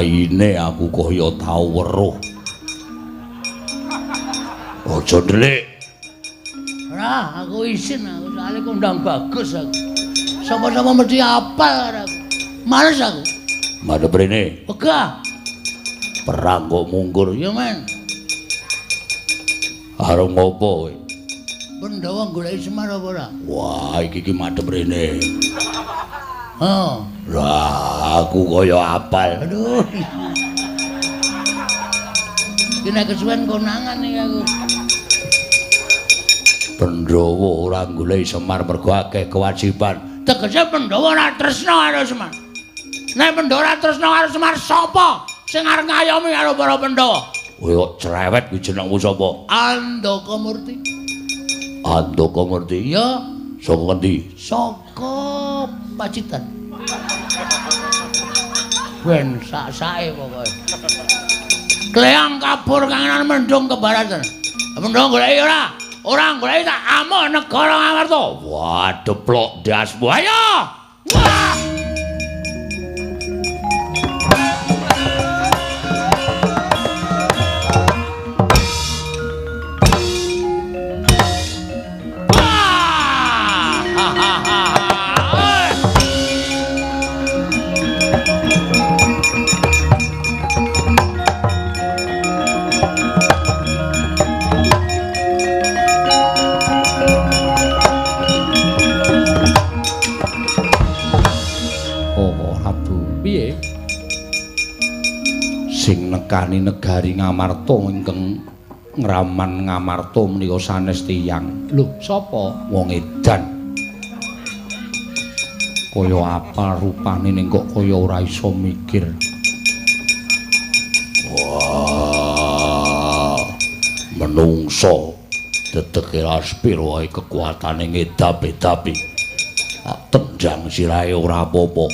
Raine aku kaya tau weruh. Aja ndelik. Ora, aku isin aku soalé kondang bagus aku. Sapa-sapa mesti apal karo aku. Males aku. Madhep rene. Wegah. Perang kok mungkur. Ya men. Arep ngopo kowe? Pandhawa goleki Semar apa ora? Wah, iki ki madhep rene. Oh. Lah, aku kaya apal. Aduh. Iki nek kesuwen konangan iki aku. Pandhawa ora goleki Semar mergo akeh kewajiban. Tegese Pandhawa ora tresna karo Semar. Nek Pandhawa ora tresna karo Semar, sapa sing arep ngayomi karo para Pandhawa? Kowe kok cerewet kuwi jenengmu sapa? Andaka Murti. Andaka Murti? Iya. Saka ngendi? Saka Pacitan. Ben sak-sake pokoke. Kleyang kabur kangenan mendung kebaratan. Mendung goleki ora? Ora goleki tak amuk negara Ngamarta. Wah, deplok ndasmu. Ayo! Wah! Sing nekani negari Ngamarta ingkang ngraman Ngamarta menika sanes tiyang. Lho, sapa? Wong edan. Kaya apa rupane ning kok kaya ora iso mikir. Wah, menungso dedeke laspir wae kekuatane ngedap-edapi. Tendang sirahe ora apa-apa.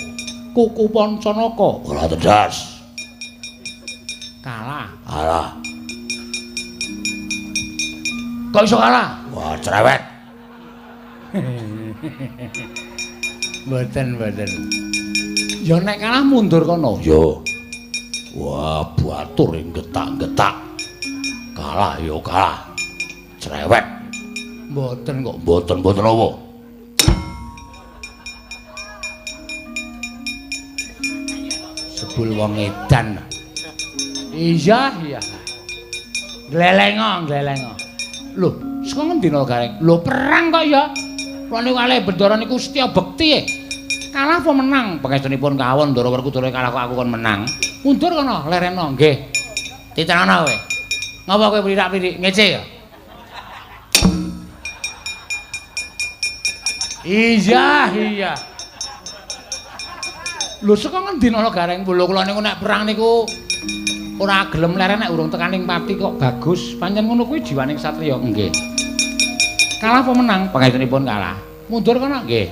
Kuku Pancanaka ora tedas. Kalah. Kalah. Kok iso kalah? Wah, cerewet. Mboten, mboten. Ya nek kalah mundur kono. Yo. Wah, batur ing getak-getak. Kalah yo kalah. Cerewet. Mboten kok. Mboten-mboten apa? Sebul wong edan. Iya, iya. Glelengo, glelengo. Lho, saka ngendi no Gareng? Lho, perang kok ya. Kula niku kalih Bendara niku setya bekti. Kalah apa menang? Pangestunipun kawon Ndara Werkudara kalah kok aku kon menang. Mundur kono, lereno nggih. Titenono kowe. Ngapa kowe plirak-plirik ngece ya? Iya, iya. Lho, saka ngendi no Gareng? Lho, kula niku nek perang niku ora gelem leren nek urung tekaning pati kok bagus. Pancen ngono kuwi jiwaning satriya. Nggih. Kalah apa menang? Pangestunipun kalah. Mundur kono nggih.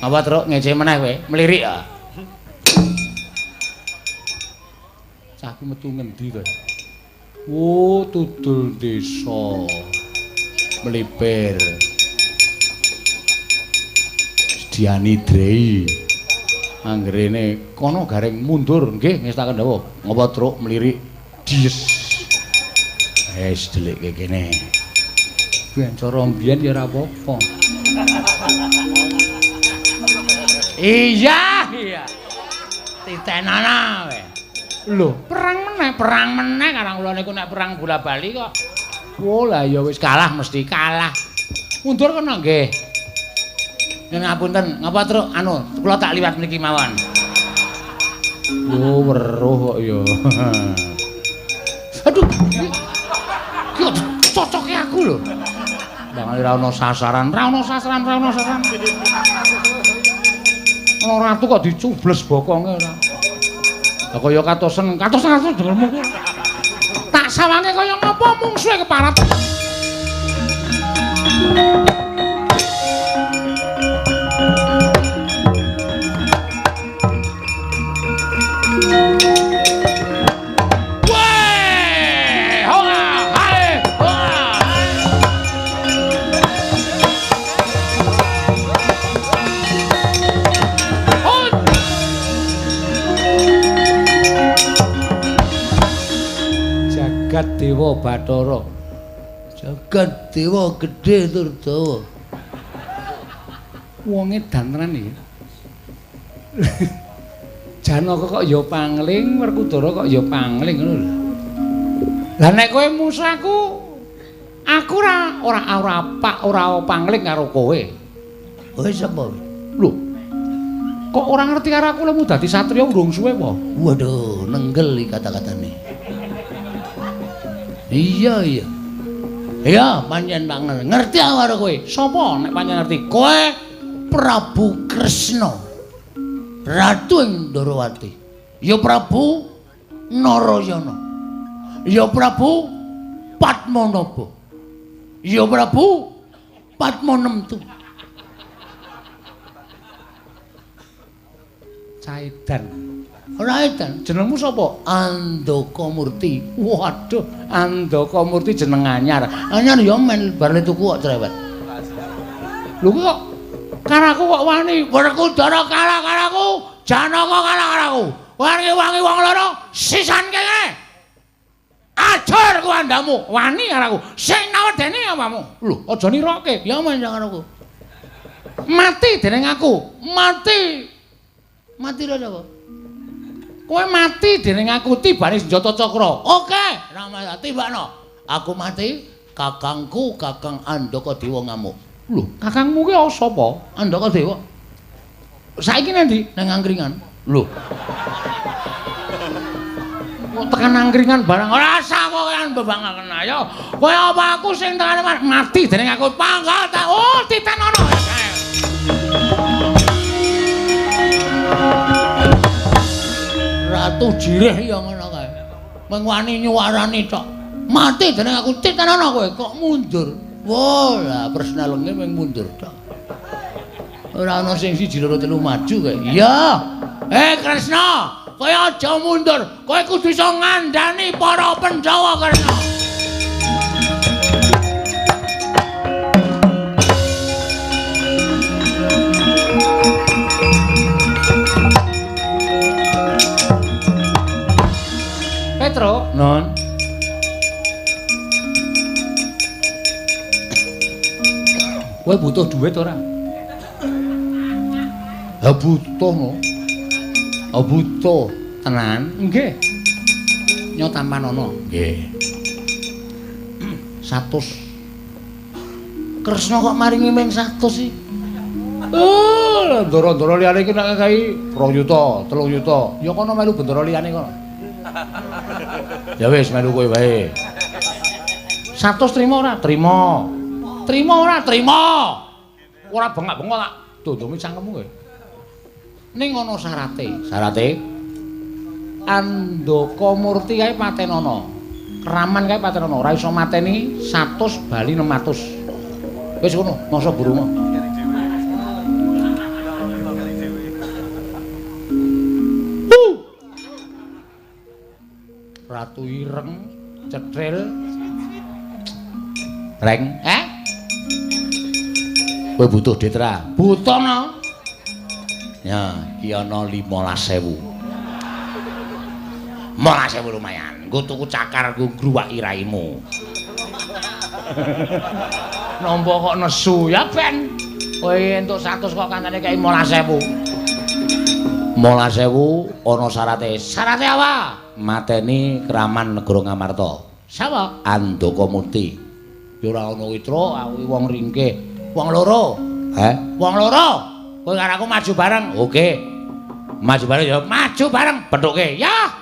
Apa truk ngece meneh kowe? Melirik ya. Cah ku metu ngendi to? Oh, tudul desa. Melipir. Sediani Drei. Anggerene kono Gareng mundur nggih ngestaken dawuh. Ngapa truk melirik dies. Wis delikke kene. Ben cara mbiyen ya ora apa-apa. Iya, iya. Titenana kowe. Lho, perang meneh karang kula niku nek perang bola-bali kok. Oh, lah ya wis kalah mesti kalah. Mundur kono nggih. Yen ngapunten, ngapa truk anu kula tak liwat mriki mawon. Yo weruh kok ya. Aduh. Ki kok cocoke aku lho. Bang ora ono sasaran, ora ono sasaran, ora ono sasaran. Ana ratu kok dicubles bokonge ora. Lah kaya katosen, katosen katosen dengermu. Tak sawange kaya ngapa mungsuhe keparat. Jagat Dewa Bathara. Jagat Dewa gedhe tur dawa. Wong edan tenan iki. Janaka kok ya pangling, Werkudara kok ya pangling ngono lho. Lah nek kowe musuh aku, aku ora pangling karo kowe. Kowe sapa? Lho. Kok ora ngerti karo aku lemu dadi satriya urung suwe apa? Waduh, nenggel iki kata-katane. Iya, iya. Iya, pancen tak ngerti aku karo kowe. Sapa nek pancen ngerti? Kowe Prabu Kresna. Ratu ing Ndorowati. Ya Prabu Narayana. Ya Prabu Padmanaba. Ya Prabu Padmanemtu. Caedan. Ora edan. Jenengmu sapa? Andaka Murti. Waduh, Andaka Murti jeneng anyar. Anyar ya men bar le tuku kok cerewet. Lho kok karo aku kok wani? Werkudara kalah karo aku, Janaka kalah karo aku. Wangi-wangi wong loro sisan kene. Ajar ku andamu, wani karo aku. Sing nawedeni awakmu. Lho, aja niroke. Ya men karo aku. Mati dening aku. Mati. Mati lho sapa? Kowe mati dening aku tibane senjata cakra. Oke, ra tibakno. Aku mati, kakangku Kakang Andaka Dewa ngamuk. Lho, kakangmu ki sapa? Andaka Dewa. Saiki nang ndi? Nang angkringan. Lho. Kok tekan angkringan barang ora usah kowe bebangaken ayo. Kowe apa aku sing tekane mati dening aku pangkat. Oh, titenono. Ratu Jireh ya ngono kae. Mung wani nyuwarani tok. Mati dening aku titenono kowe kok mundur. Wah, lah persnelenge mung mundur tok. Ora ana sing siji loro telu maju kae. Iya. Kresna, kowe aja mundur. Kowe kudu iso ngandani para Pandhawa, Kresna. Petro, Non. Kowe butuh duit ora? Ha butuh no. Ha butuh tenan. Nggih. Nyo tampanono. Nggih. 100. Kresna kok maringi ming 100 sih? Oh, ndoro-ndoro liyane iki nek kae 2 yuta, 3 yuta. Ya kono melu bendara liyane kono. Ya wis melu kowe wae. 100 trimo ora? Trimo. Trimo ora? Trimo. Ora bengak-bengok tak dondongi cangkemmu kowe. Ning ana syarate. Syarate? Andaka Murti kae patenono. Keraman kae patenono, ora iso mateni 100 bali 600. Wis ngono, masa burunga. Ratu ireng, cetril. Reng, eh? Kowe butuh duit ra? Butuh no. Ya, iki ana 15.000. 15.000 lumayan. Nggo tuku cakar nggo ngruwaki raimu. Nampa kok nesu ya ben. Kowe entuk 100 kok kancane kei 15.000. 15.000 ana syarate. Syarate apa? Mateni Kraman Negara Ngamarta. Sapa? Andaka Murti. Ya ora ana witra, aku wong ringkih. Wong loro. Heh? Wong loro. Kowe karo aku maju bareng. Oke. Maju bareng ya. Maju bareng pethuke. Ya.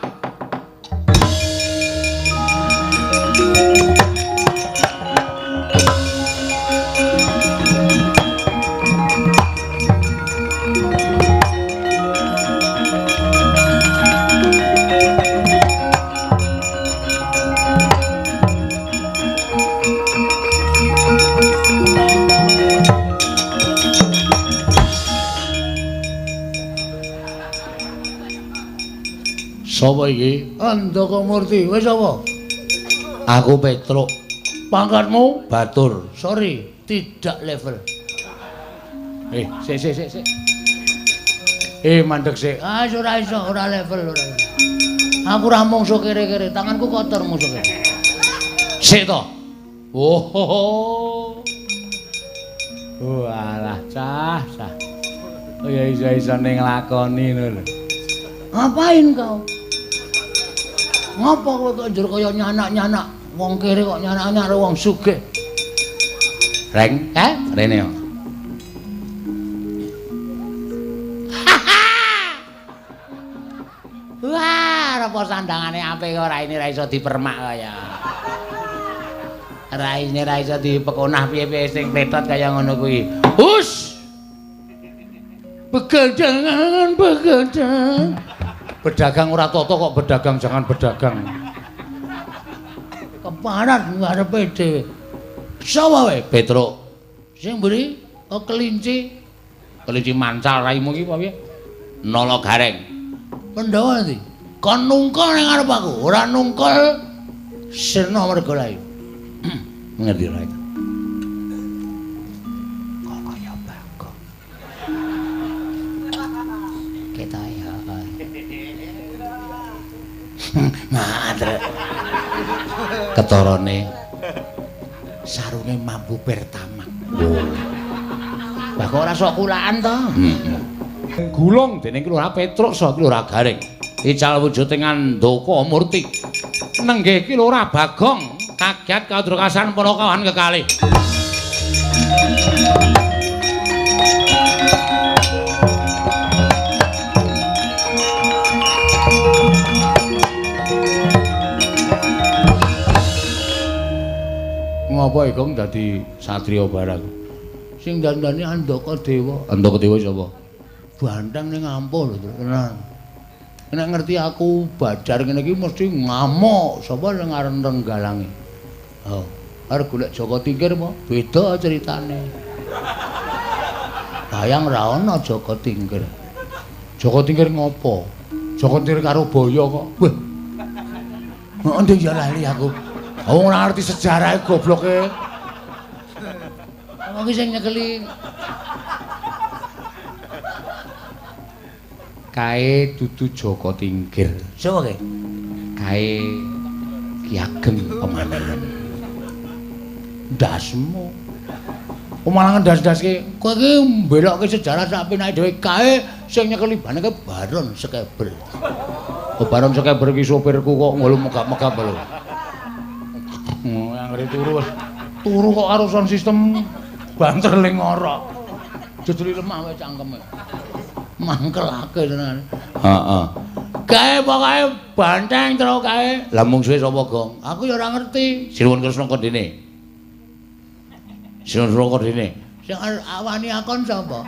Sapa iki? Andaka Murti. Wis sapa? Aku Petruk. Pangkatmu? Batur. Sorry, tidak level. Sik sik sik sik. Mandek sik. Ah, ora iso, ora level ora. Aku ora mungsuh kere-kere, tanganku kotor mungsuh kere. Sik to. Oh. Walah cah, cah. Oh ya iso-isone nglakoni ngono lho. Ngapain kau? Ngapa kowe kok njur kaya nyanak-nyanak wong kere kok nyanak-nyanak karo wong sugih? Reng, eh? Rene yo. Wah, apa sandangane apik kok raine ra iso dipermak kaya. Raine ra iso dipekonah piye-piye sing pletot kaya ngono kuwi. Hus. Begadangan, begadang. Pedagang ora toto kok berdagang jangan berdagang. Keparat ngarepe dhewe. Sapa wae? Petruk. Sing mburi kok kelinci. Kelinci mancal raimu iki apa piye? Nala Gareng. Pandhawa ndi? Kon nungkul ning ngarep aku, ora nungkul sirna merga layu. Ngerti ra? Kok kaya Bagong. Ketok ya. Ngadrek. Ketorone sarunge mambu pertama. Oh. Lah kok ora sok kulaan to? Heeh. Gulung dening ki Lurah Petruk saha Ki Lurah Gareng. Ical wujuding Andaka Murti. Nenggih Ki Lurah Bagong kaget kadrokasan para kawan kekalih. Ngapa Igong dadi satriya barang? Sing dandani Andaka Dewa. Andaka Dewa sapa? Banteng ning ampuh lho, tenan. Nek ngerti aku badar ngene iki mesti ngamuk. Sapa sing aran Renggalange? Oh, arep golek Jaka Tingkir apa? Beda ceritane. Bayang ra ana Jaka Tingkir. Jaka Tingkir ngopo? Jaka Tingkir karo Baya kok. Wah. Endi ya lali aku. Wong ora ngerti sejarahe gobloke. Wong iki sing nyekeli kae dudu Jaka Tingkir. Sapa kae? Kae Ki Ageng Pemanahan. Ndasmu. Malah ndas-ndaske. Kowe iki mbelokke sejarah sak penake dhewe kae sing nyekeli baneke Baron Sekeber. Oh, Baron Sekeber iki sopirku kok ngono megap-megap lho. Anggere turu wis. Turu kok karo sound system banter ling ngorok. Jejuli lemah wae cangkeme. Mangkelake tenan. Heeh. Kae pokoke banteng terus kae. Lah mungsuhe sapa, Gong? Aku ya ora ngerti. Sinuwun Kresna kondene. Sinuwun Kresna kondene. Sing awani akon sapa?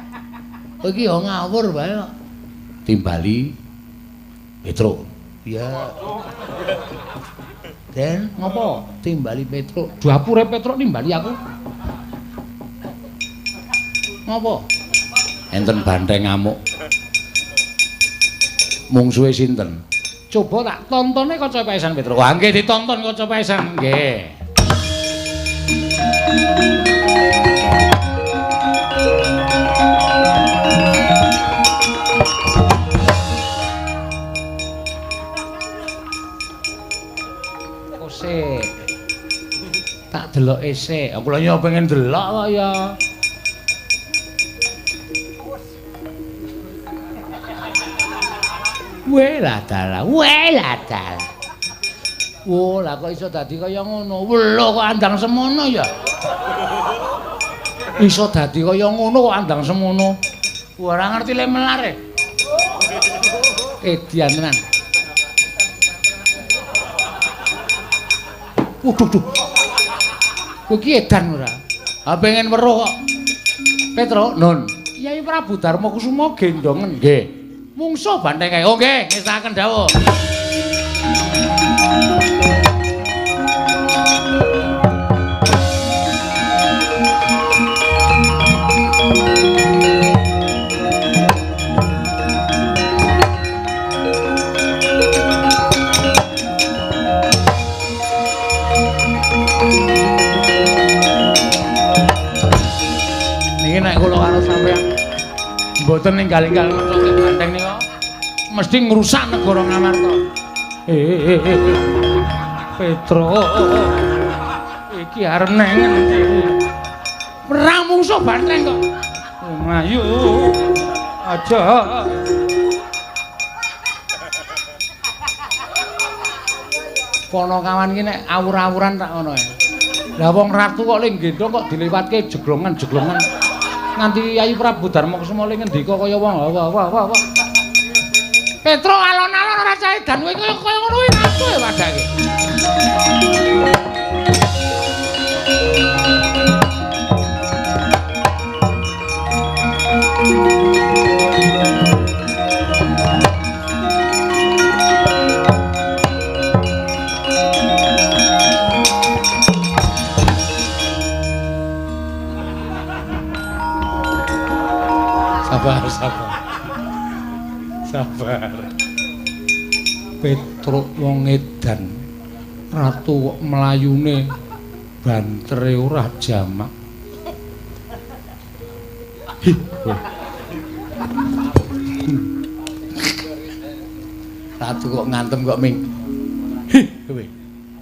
Kowe iki ya ngawur wae kok. Timbali Petruk. Ya. Den, ngopo? Timbali Petruk. Dapure Petruk nimbali aku. Ngopo? Enten banteng ngamuk. Mungsuhe sinten? Coba tak tontone kaca paesan Petruk. Wah, nggih ditonton kaca paesan. Nggih. Kose. Tak deloke sik. Aku lha yo pengen delok kok ya. Welah dalah, welah dalah. Wo, lah kok iso dadi kaya ngono? Welo kok andang semono ya. Iso dadi kaya ngono kok andang semono. Ora ngerti le melar e. Edian tenan. Waduh, duh. Kowe iki edan ora? Ha pengen weruh kok. Petruk, Nun. Kyai Prabu Darma Kusuma gendongen nggih. Mungsuh banteng kae. Oh nggih, ngestaken dawuh. Niki nek kula karo sampeyan mboten ninggal-ninggal ngcoke banteng nika mesti ngrusak negara Ngamarta. Petro. Iki arep nang ngendi? Perang mungsuh banteng kok. Mlayu. Aja. Ponokawan iki nek awur-awuran tak ngono ae. Lah wong ratu kok le nggendhong kok dilewatke jeglongan-jeglongan. Nganti Yayi Prabu Darmakusuma le ngendika kaya wong wah wah wah wah. Petro alon-alon ora cah edan kowe kaya ngono kuwi ratu ya padake. Sabar, sabar. Sabar. Petruk wong edan. Ratu kok mlayune bantere ora jamak. Ratu kok ngantem kok ming. Hi, kowe.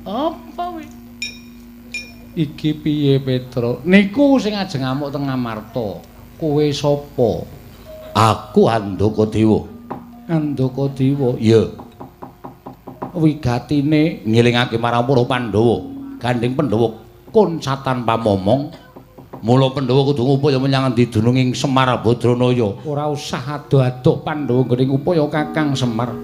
Apa kowe? Iki piye Petruk? Niku sing ajeng ngamuk teng Amarta. Kowe sapa? Aku Handaka Dewa. Handaka Dewa? Iya. Wigatine ngelingake marang para Pandhawa. Gandeng Pandhawa koncatan pamomong. Mula Pandhawa kudu ngupaya menyang endi dununging Semar Badranaya. Ora usah adoh-adoh Pandhawa nggone ngupaya Kakang Semar.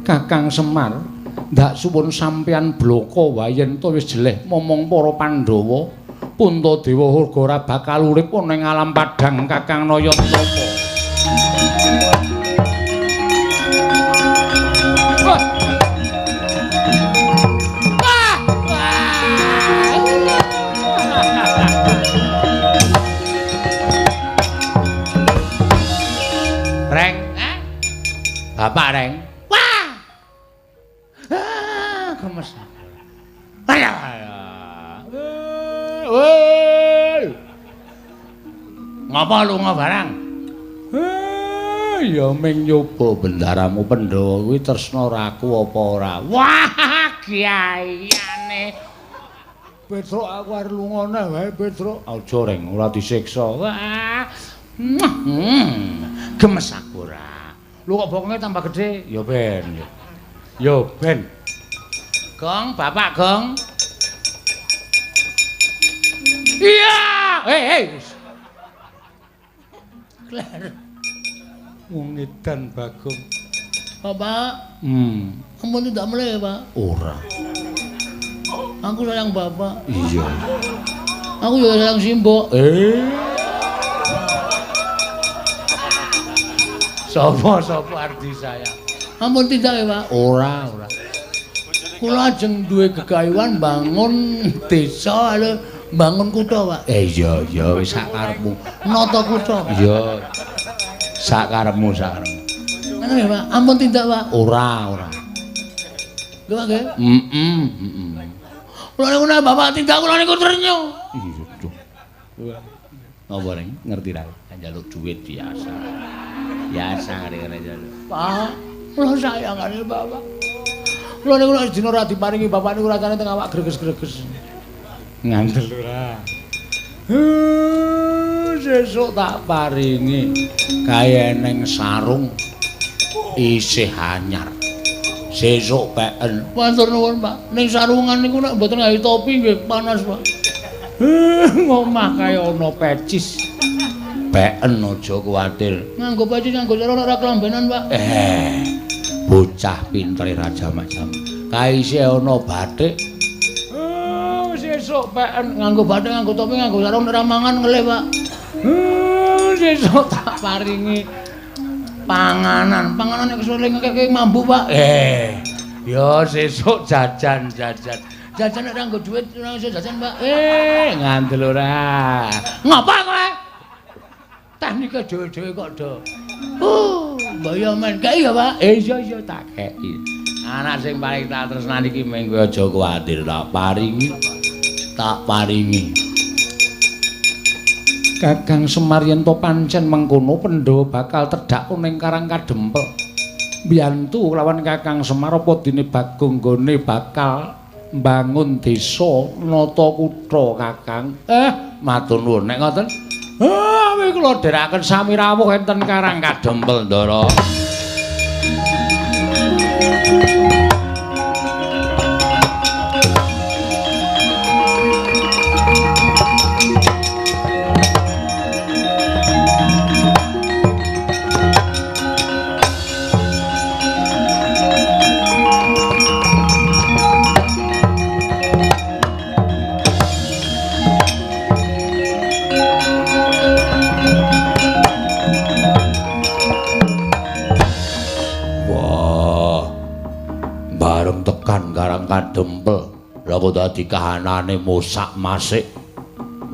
Kakang Semar, ndak suwun sampeyan blaka wae yen to wis jeleh momong para Pandhawa. Puntadewa uga ora bakal urip ana ing alam padhang Kakang Naya Tapa. Wah. Wah. Reng, eh? Bapak Reng. Wah. Ah, gemes. Ayo. Woi. Ngapa lunga barang? Ya ming nyoba bendaramu Pandhawa kuwi tresna raku apa ora. Wah, kiaiane. Petruk aku arep lunga neh wae Petruk. Aja Reng, ora disiksa. Wah. Gemes aku ora. Lho kok bokonge tambah gedhe? Ya ben. Ya ben. Gong, Bapak Gong. Iya, hei hei. Kler. Wong edan Bagong. Bapak. Ampun tidak mulai, Pak. Ora. Aku sayang Bapak. Iya. Aku juga sayang Simbok. Sopo sopo ardi sayang? Ampun tidak ya, Pak. Ora, ora. Kula ajeng duwe gegayuhan bangun desa lho. Bangun kutha, Pak. Iya iya wis sak karepmu. Nata kutha. Iya. Sak karepmu, sak karepmu. Ngono ya, Pak. Ampun tindak, Pak. Ora, ora. Lho, Pak nggih. Heeh, heeh. Kula niku nek Bapak tindak kula niku ternyo. Iya, duh. Napa Reng? Ngerti ra? Njaluk duit biasa. Biasa ngene njaluk. Pak, kula sayang karo Bapak. Kula niku nek dina ora diparingi Bapak niku rasane teng awak greges-greges. Ngandel ora. Sesuk tak paringi kae neng sarung isih anyar. Sesuk peken. Matur nuwun, Pak. Ning sarungan niku nek mboten gawe topi nggih panas, Pak. Ngomah kae ana pecis. Peken aja kuwatir. Nganggo pecis nganggo sarung ora kelambenan, Pak. Bocah pintere raja macam. Kae isih ana batik. Sesuk peken nganggo bathik, nganggo topi, nganggo sarung ora mangan ngelih, Pak. Sesuk tak paringi panganan. Panganan nek kesuwen ngekek mambu, Pak. Ya sesuk jajan-jajan. Jajan nek ora nggo dhuwit ora iso jajan, Pak. Ngandel ora. Ngapa kowe? Teknike dhewe-dhewe kok do. Mbaya men kei ya, Pak. Iya iya tak kei. Anak sing paling tak tresnani iki mung kowe aja kuwatir tak paringi. Tak paringi. Kakang Semar yen to pancen mengkono Pandhawa bakal tedhak ning Karang Kadempel. Mbiyantu kelawan Kakang Semar apa dene Bagong nggone bakal mbangun desa nata kutha Kakang. Matur nuwun nek ngoten. Awi kula dherekaken sami rawuh enten Karang Kadempel Ndara. Karang Kadempel lha kok dadi kahanane mosak-masik.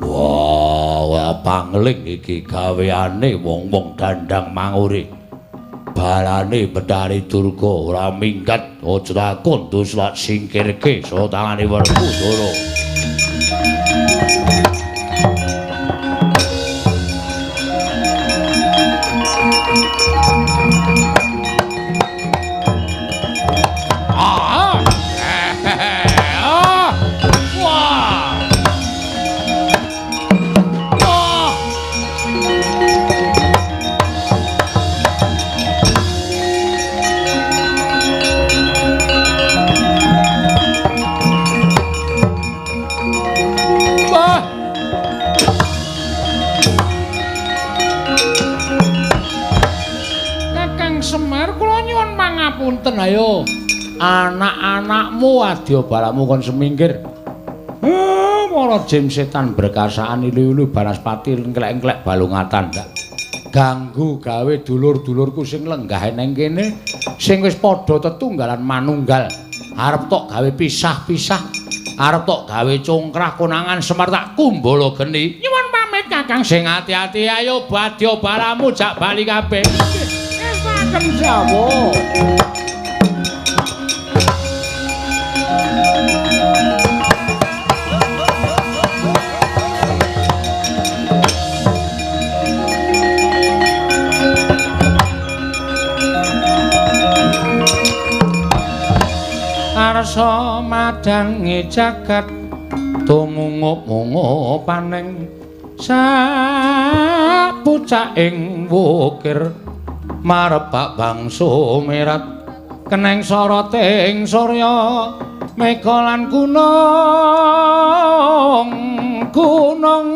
Wah, pangling iki gaweane wong-wong dandang mangure. Balane Betari Durga ora minggat, aja takon dus lak singkirke saka tangane Werkudara. Punten ayo anak-anakmu adya balamu kon semingkir. Para jim setan berkasaan ilu-ilu banaspati engklek-engklek balungatan ndak ganggu gawe dulur-dulurku sing lenggah neng kene sing wis padha tetunggalan manunggal arep tok gawe pisah-pisah arep tok gawe congkrah konangan Semar tak kumbala geni. Nyuwun pamit Kakang sing ati-ati ayo badya balamu jak bali kabeh. Estaken jawa. Arsa madange jagat tumungup-mungup paning sapucaking wukir marebak bangsa merat keneng soroting surya mega lan gunung gunung.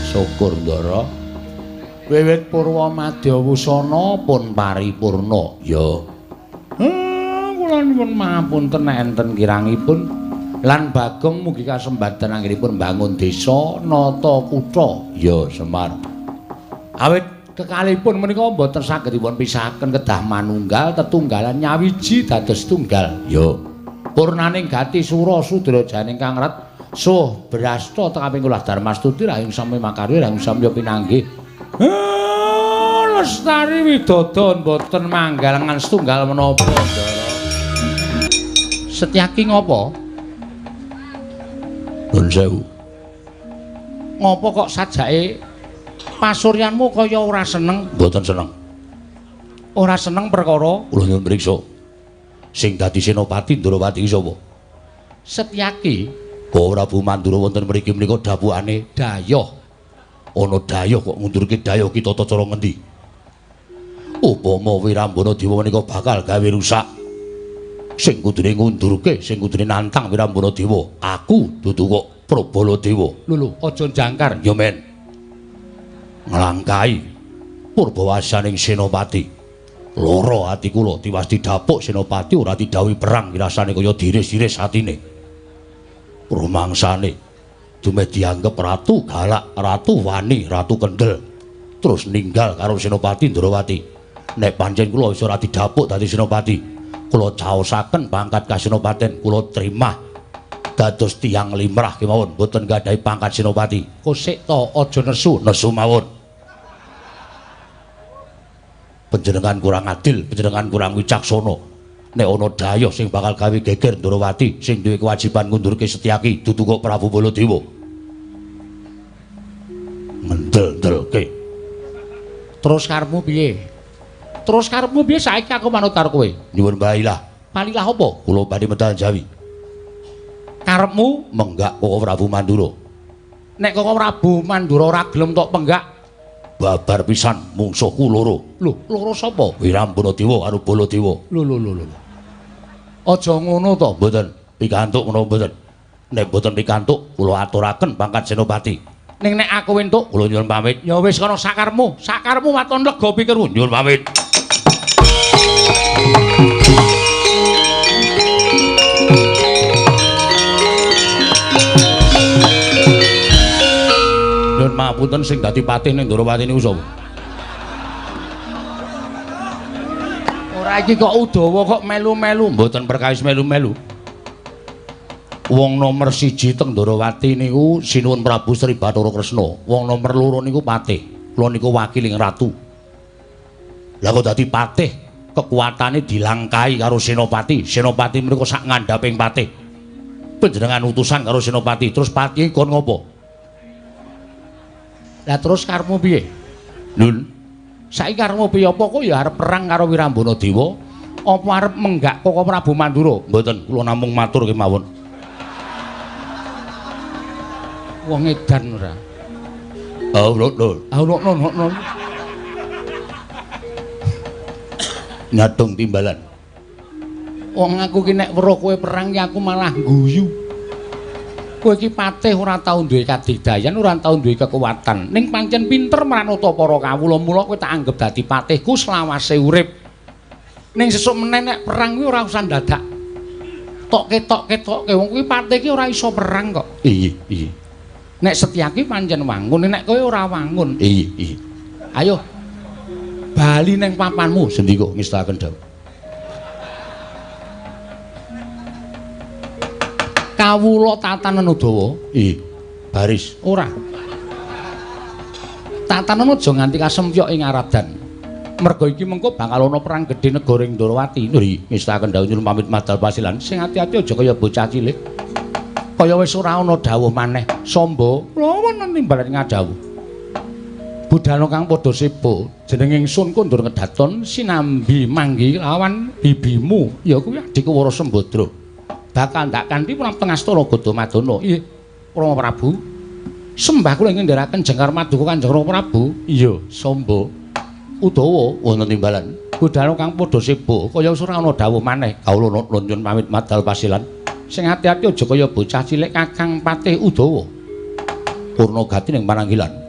Syukur Ndara. Wiwit purwa madya wusana pun paripurna. Ya. Kula nyuwun pangapunten nek enten kirangipun lan Bagong mugi kasembadan anggenipun mbangun desa nata kutha. Ya Semar. Awit kekalihipun menika mboten saged dipun pisahaken kedah manunggal tetunggalan nyawiji dados tunggal. Ya. Purnaning gati sura sudra janing kang ret suh brasta tekaping kula Darmastuti rahing sami makarya rahing samya pinanggih. Lestari widodo mboten manggalengan setunggal menapa Ndara. Setyaki ngopo? Nuwun sewu. Ngopo kok sajake pasuryanmu kaya ora seneng? Mboten seneng. Ora seneng perkara kula nyuwun mriksa. Sing dadi senopati Ndrawati sapa? Setyaki. Prabu Mandura wonten mriki menika dapukane dayoh. Ana dayoh kok ngundurke dayoh ki tata cara ngendi? Upama Wirambana Dewa menika bakal gawe rusak. Sing kudune ngundurke, sing kudune nantang Wirambana Dewa, aku dudu kok Prabala Dewa. Lho lho, aja jangkar ya men. Nglangkahi purbawasaning senopati. Lara ati kula tiwas didapuk senopati ora didhawuhi perang rasane kaya diris-iris atine. Rumangsane dumeh dianggep ratu galak, ratu wani, ratu kendel. Terus ninggal karo Senopati Ndrawati. Nek pancen kula wis ora didapuk dadi senopati, kula caosaken pangkat kasenopaten, kula terima dados tiyang limrah kemawon, mboten gadhahi pangkat senopati. Kosik to, aja nesu, nesu mawon. Panjenengan kurang adil, panjenengan kurang wicaksana. Nek ana dayuh sing bakal gawe geger Ndorowati, sing duwe kewajiban ngundurke Setyaki dudu kok Prabu Baladewa. Ngendel-ndelke. Terus karepmu piye? Terus karepmu piye saiki aku manut karo kowe? Nyuwun balilah. Balilah apa? Kula badhe medal Jawi. Karepmu menggak Koko Prabu Mandura. Nek Koko Prabu Mandura ora gelem tok penggak, babar pisan mungsuhku loro. Lho, loro sapa? Wirambana Dewa karo Baladewa. Lho lho lho lho. Aja ngono to. Mboten pikantuk menapa mboten. Nek mboten pikantuk kula aturaken pangkat senopati. Ning nek aku entuk kula nyuwun pamit. Ya wis kono sakarepmu, sakarepmu waton lega pikirmu. Nyuwun pamit. Nyuwun mapunten sing dadi patih ning Ndorowati niku sapa? Ora iki kok Udawa kok melu-melu. Mboten perkawis melu-melu. Wong nomer 1 teng Ndorowati niku Sinuwun Prabu Sri Bathara Kresna. Wong nomer 2 niku patih. Kula niku wakiling ratu. Lah kok dadi patih, kekuatane dilangkahi karo senopati. Senopati mriku sak ngandhaping patih. Panjenengan utusan karo senopati, terus patihe kon ngopo? Lah terus karepmu piye? Lho, saiki karepmu piye? Apa kowe ya arep perang karo Wirambana Dewa? Apa arep menggak Koko Prabu Mandura? Mboten, kula namung matur kemawon. Wong edan ora. Oh, lho, lho. Ah, lho, lho, lho. Nyadong timbalan. Wong aku ki nek weruh kowe perang ki aku malah guyu. Kowe iki patih ora tau duwe kadigdayan, ora tau duwe kekuatan. Ning pancen pinter mranata para kawula, mula kowe tak anggep dadi patihku selawase urip. Ning sesuk meneh nek perang kuwi ora usah ndadak. Tok ketok-ketokke wong kuwi patih ki ora iso perang kok. Iya, iya. Nek Setyaki pancen wangun, nek kowe ora wangun. Iya, iya. Ayo bali neng papanmu. Sendika ngestakaken dawuh. Kawula tatanen Udawa. Iya, baris. Ora. Tatanen aja nganti kasempyok ing Aradan. Merga iki mengko bakal ana perang gedhe negara ing Ndorowati. Lho, ngestakaken dawuh nyuwun pamit madal pasilan. Sing ati-ati aja kaya bocah cilik. Kaya wis ora ana dawuh maneh. Samba, lha wonten timbalan ngadhawuh. Budhana kang padha seba, jeneng ingsun kondur ngedaton sinambi manggi lawan bibimu, ya kuwi adhiku Wara Sembadra. Bakal ndak kanthi prapteng astana Gadamadana. Iya, Rama Prabu. Sembah kula ing ngendharaken jengkar maduka Kanjeng Rama Prabu. Iya, Samba. Udawa wonten timbalan. Budhana kang padha seba, kaya wis ora ana dawuh maneh. Kawula nyuwun pamit madal pasilan. Sing ati-ati aja kaya bocah cilik Kakang Patih Udawa. Purna gati ning pananggilan.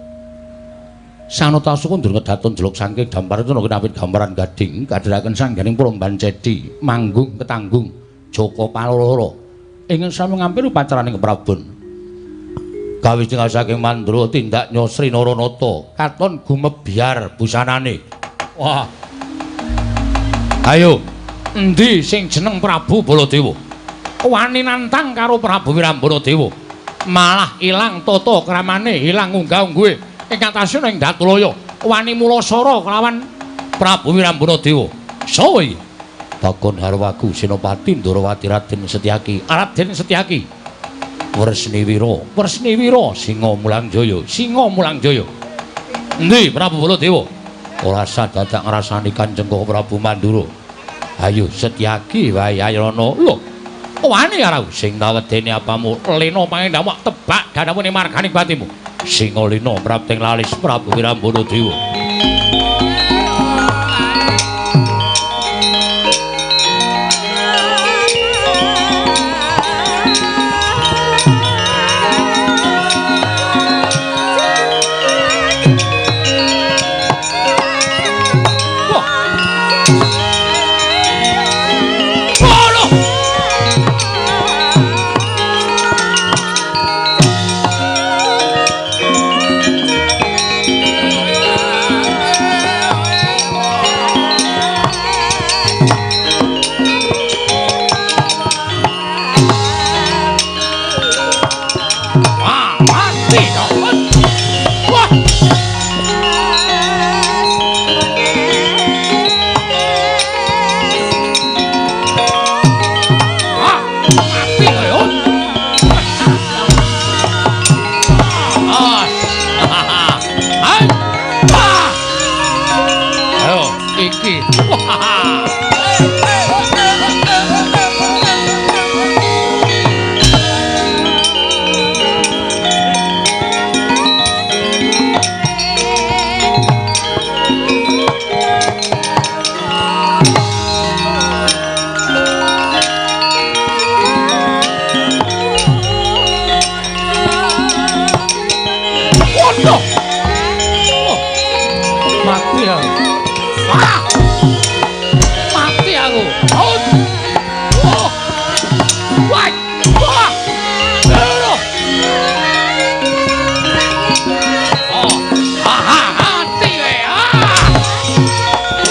Sanata sukundur ngedaton jeluk saking dampar itu kinapit gambaran gading kadheraken sangganing Puromban Cedi manggung ketanggung Joko Paloro ingkang sami ngampil upacaraning keprabon. Kawis tinggal saking Mandra tindak Nyosri Naranata katon gumebyar busanane. Wah. Ayo, endi sing jeneng Prabu Baladewa? Wani nantang karo Prabu Wirambana Dewa. Malah ilang tata kramane, ilang unggah-ungguhe. Ing atase ning Datulaya wani mulasara kelawan Prabu Wirambana Dewa. Sawa iki? Bakon Harwaku Senopati Ndorowati Raden Setyaki. Raden Setyaki. Wresniwira, Wresniwira Singa Mulangjaya, Singa Mulangjaya. Endi Prabu Baladewa? Ora sadadak ngrasani Kanjeng Prabu Mandura. Ayo Setyaki wae ayana. Lho, wani karo sing tawedene apamu lena pangendamu tebak dadamu ning marganing batimu. Singa lina prapting lalis Prabu Wirambana Dewa. Mati to. Wah. Ah, mati kowe. Ah. Ah. Ayo, iki. Wah. Mati aku. Wah. Mati aku. Oh. Oh. Wah. Wah. Aduh. Oh. Ah, mati kowe. Ah.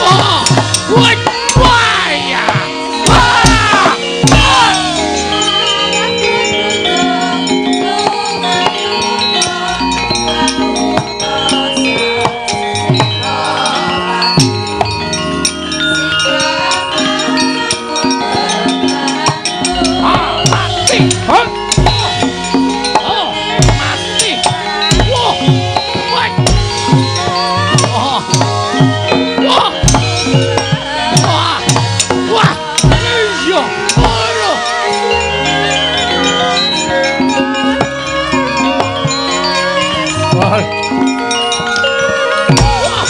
Wah. Wah. Wah ya. Ah. Ah. Ah, mati. Hah? Oh, mati. Wah. Wah. Oh. Wah. Wah. Wah. Iya. Aduh. Wah. Wah.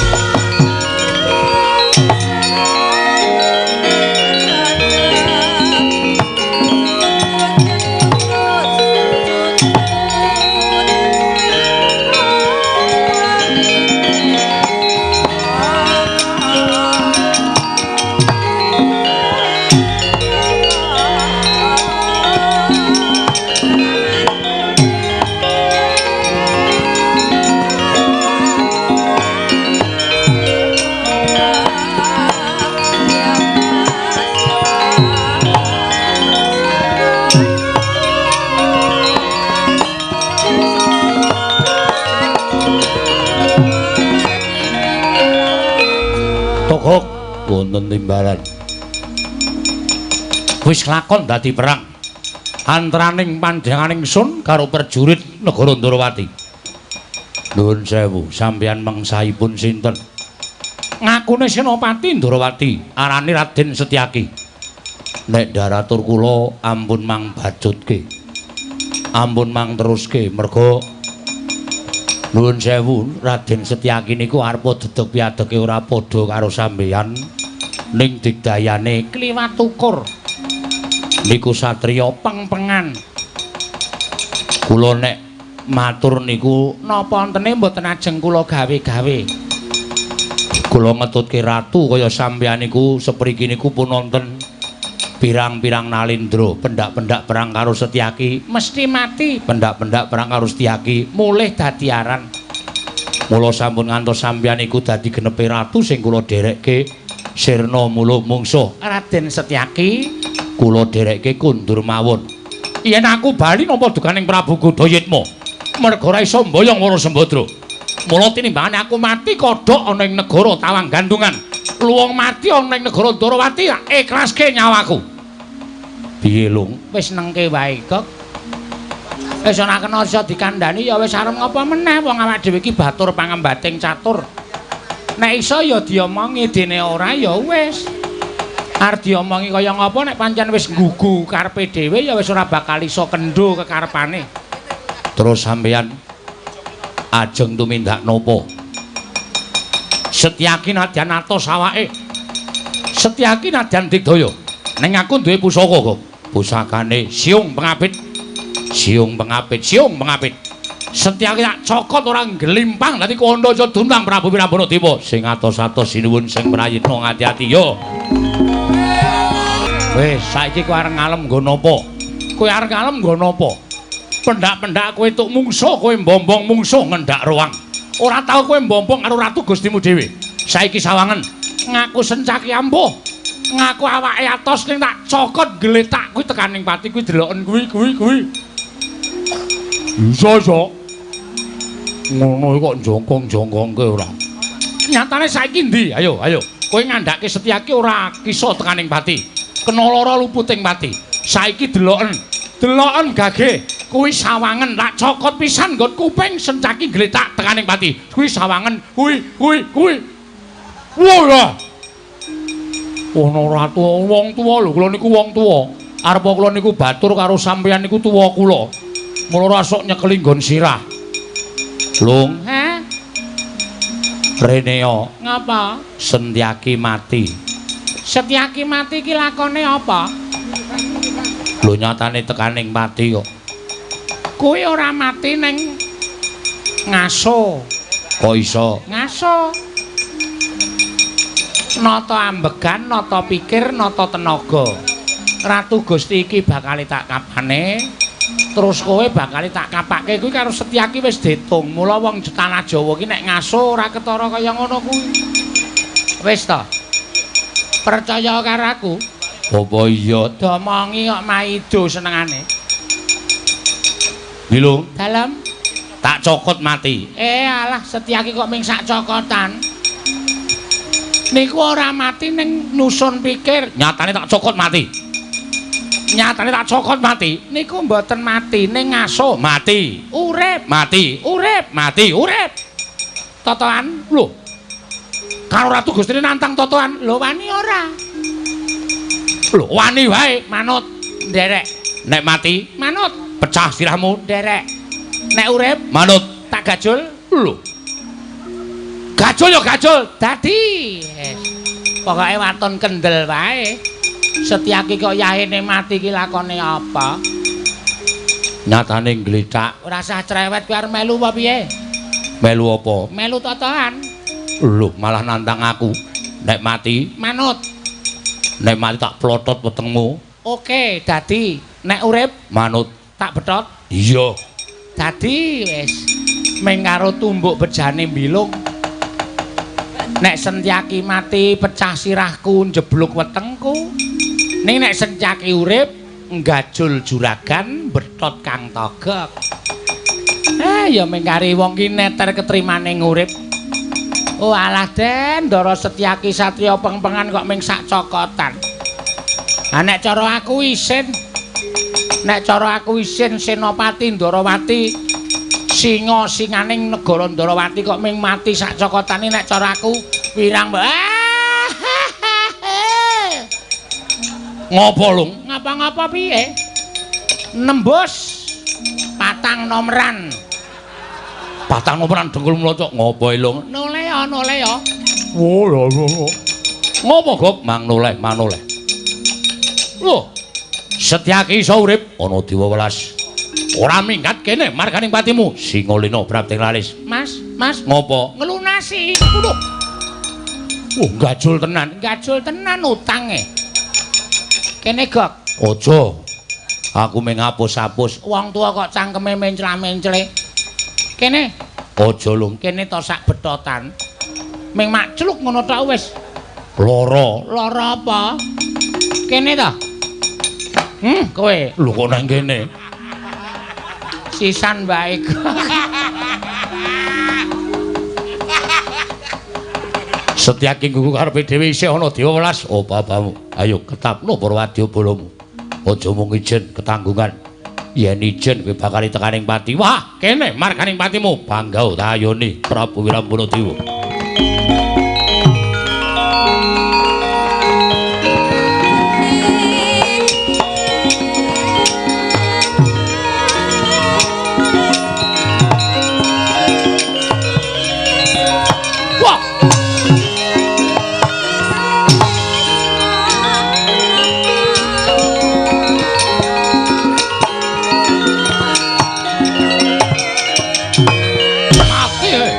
Togok wonten timbalan. Wis lakon dadi perang antaraning panjenenganing sun karo prajurit negara Ndorowati. Nuwun sewu, sampeyan mengsahipun sinten? Ngakune Senopati Ndorowati, arane Raden Setyaki. Nek daratur kula ampun mang bacutke. Ampun mang teruske merga nuwun sewu, Raden Setyaki niku arepa dedeg piadege ora padha karo sampeyan ning digdayane kliwat ukur. Niku satriya pengpengan. Kula nek matur niku napa entene mboten ajeng kula gawe-gawe. Kula ngetutke ratu kaya sampeyan niku sepriki niku pun wonten pirang-pirang nalindra, pendak-pendak perang karo Setyaki mesti mati, pendak-pendak perang karo Setyaki mulih dadi aran. Mula sampun ngantos sampeyan iku dadi genepe ratu sing kula dherekke sirna muluh mungsuh. Raden Setyaki kula dherekke kundur mawon. Yen aku bali nampa dukaning Prabu Gudayitma, merga ora iso mboyong Wara Sembadra. Mula tinimbangane aku mati kodhok ana ing negara Tawang Gandungan. Luwung mati ana ing negara Ndorowati, ikhlaske nyawaku. Piye, Lung? Wis nengke wae, Gok. Wis ora kena iso dikandhani ya wis arep ngapa meneh wong awak dhewe iki batur pangembating catur. Nek iso ya diomongi, dene ora ya wis. Arep diomongi kaya ngapa nek pancen wis nggugu karepe dhewe ya wis ora bakal iso kendho kekarepane. Terus sampeyan ajeng tumindak napa? Setyaki nadyan atos awake. Setyaki nadyan digdaya. Ning aku duwe pusaka kok. Pusakane Siung Pengapit. Siung Pengapit, Siung Pengapit. Setyaki tak cokot ora ngglimpang dadi kandha aja duntang Prabu Wirambana Dewa. Sing atos-atos sinuwun sing prayitna ngati-ati yo. Wis saiki kowe arep ngalem nggo napa? Kowe arep ngalem nggo napa? Pendak-pendak kowe tuk mungsuh, kowe mbombong mungsuh ngendak ruang. Ora tau kowe mbombong karo ratu Gustimu dhewe. Saiki sawangen ngaku sencaki ampuh. Ngaku awake atos ning tak cokot gletak kuwi tekaning pati kuwi deloken kuwi kuwi kuwi. Iso iso. Ngono kok jongkong-jongkongke ora. Nyatane saiki ndi? Ayo, ayo. Kowe ngandhake Setyaki ora kisa tekaning pati. Kena lara luputing pati. Saiki deloken. Deloken gage. Kuwi sawangen tak cokot pisan nggon kuping Setyaki gletak tekaning pati. Kuwi sawangen, kuwi, kuwi, kuwi. Wah. Ana ratu wong tuwa lho, kula niku wong tuwa. Arepa kula niku batur karo sampeyan niku tuwa kula. Mula ora sok nyekeli nggon sirah. Lung, Heh? Reneo, Ngapa? Setyaki mati. Setyaki mati ki lakone apa? Lho nyatane tekaning pati kok. Kuwi ora mati ning ngaso. Kok iso? Ngaso. Nata ambegan, nata pikir, nata tenaga. Ratu Gusti iki bakal tak kapane. Terus kowe bakal tak kapake kuwi karo Setyaki wis ditung. Mula wong tanah Jawa ki nek ngaso ora ketara kaya ngono kuwi. Wis ta. Percaya karo aku. Apa iya? Domongi kok maido senengane. Nggih, Lung. Dalem Tak cokot mati. Eh alah Setyaki kok ming sak cokotan. Niku ora mati ning nusun pikir. Nyatane tak cokot mati. Nyatane tak cokot mati. Niku mboten mati ning ngaso. Mati. Urip, Mati. urip, Mati. urip. Totoan. Lho. Karo Ratu Gustine nantang totoan. Lho wani ora? Lho wani wae. Manut nderek. Nek mati Manut pecah sirahmu. nderek. Nek urip Manut. tak gajul. Lho. Gajul ya gajul. Dadi. Pokoke waton kendel wae. Setyaki kok yahene mati ki lakone apa? Nyatane nglethak. Ora usah cerewet kowe arep melu apa piye? Melu apa? Melu totoan. Lho malah nantang aku. Nek mati, Manut. nek mati tak plotot wetengmu. Oke, dadi. Nek urip Manut. tak betot. Iya. Dadi wis ming karo tumbuk bejane mbilung. Nek Setyaki mati pecah sirahku njeblug wetengku. Ning nek Setyaki urip nggajul juragan betot Kang Togok. Eh ya ming kari wong ki neter ketrimane ngurip. Oh alah Den, Ndara Setyaki satriya pengpengan kok ming sak cokotan. Ha nek cara aku isin. Nek cara aku isin Senopati Ndarawati singa singaning negara Ndarawati kok ming mati sak cokotane nek cara aku wirang. Ngopo, Lung? Ngapa-ngapa piye? Nembus patang nomeran. Patang nomeran dengkul mlocok. Ngopo, Lung? Noleh ya, noleh ya. Oh, lho, lho. Ngopo, Gop? Mang noleh, mang noleh. Lho, Setyaki iso urip ana dewa welas. Ora minggat kene marganing patimu. Singalena prapting lalis. Mas, Mas, Ngopo? ngelunasi. Waduh. Oh, gajul tenan. Gajul tenan utange. Kene Gok. Aja. Aku mung ngapus-apus. Wong tua kok cangkeme mencla-mencle. Kene, Aja, Lung. kene to sak betotan. Ming makcluk ngono tok wis. Lara. Lara apa? Kene to. Kowe Lho kok nang kene? sisan wae. Setyaki nggugu karepe dhewe isih ana dewa welas. Oh, babamu. Ayo ketapno para wadyabalamu. Aja mung ijen ketanggungan. Yen ijen kowe bakal tekaning pati. Wah, kene marganing patimu. Bangga tayone Prabu Wirambana Dewa. Wah, mati. Eh.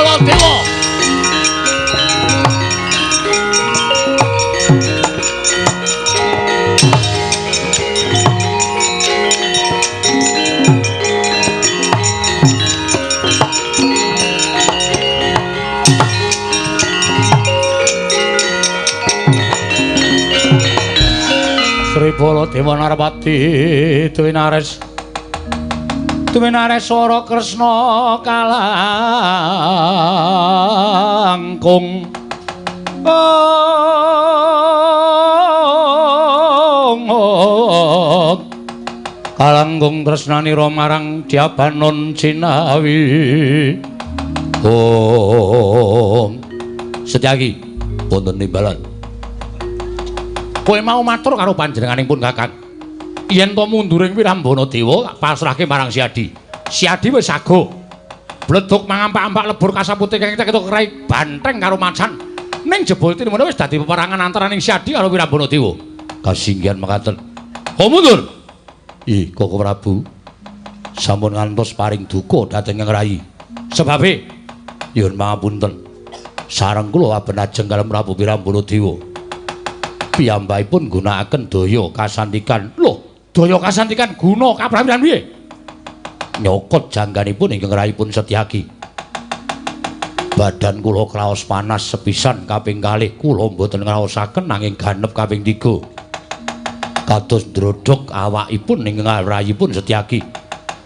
Baladewa. Sri Baladewa Narpati Dwinares Dwinares swara Kresna kalangkung kalangkung tresnanira marang Dyabanon Cinawi. Om Setyaki wonten nimbalan. Kowe mau matur karo panjenenganing pun Kakang. Yen to munduring Wirambana Dewa tak pasrahke marang Siadi. Siadi wis sago. Bleduk mangampak-ampak lebur kasapute kang ketok rai banteng karo macan. Ning jebul tinimene wis dadi peperangan antaraning Siadi karo Wirambana Dewa. Kasinggihan mekaten. Oh mundur. Ih, Koko Prabu. Sampun ngantos paring duka dhateng Kang Rayi. Sebabe nyuwun pangapunten. Sareng kula aben ajeng kalem Prabu Wirambana Dewa. Piyambakipun nggunakaken daya kasantikan. Lho, daya kasantikan guna kaprawiran piye? Nyokot jangganipun ingkang rayipun Setyaki. Badan kula kraos panas sepisan kaping kalih kula mboten ngraosaken nanging ganep kaping 3. Kados ndrodhok awakipun ingkang rayipun Setyaki.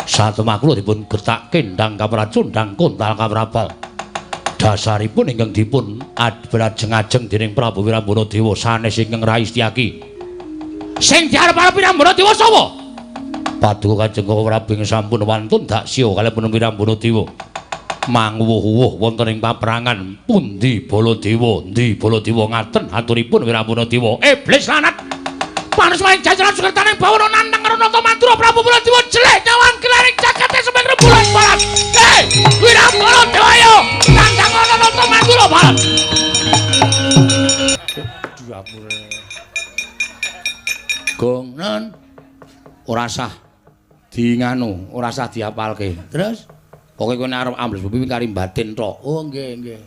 Satemah kula dipun getakke ndang kapracun ndang kontal kaprabal. Dasaripun ingkang dipun abrajeng-ajeng dening Prabu Wirambana Dewa sanes ingkang Rai Setyaki. Sing diarep-arep Wirambana Dewa sapa? Paduka Kanjeng Prabu ingkang sampun wantun daksya kaliyan Wirambana Dewa. Manguwuh-wuh wonten ing paperangan pundi Baladewa, endi Baladewa ngaten aturipun Wirambana Dewa. Iblis lanat. Panas maring jajaran sukertaning bawana nantang karo Nata Madura Prabu Baladewa jeleh nyawang gelaring jagate semeng rembulan barat. Hei, Wirambana Dewa ayo nantang ana Nata Madura barat. Duapure. Gong nen ora sah di nganu, ora sah diapalke. Terus pokoke kowe nek arep ambles bumi kari batin tok. Oh nggih nggih.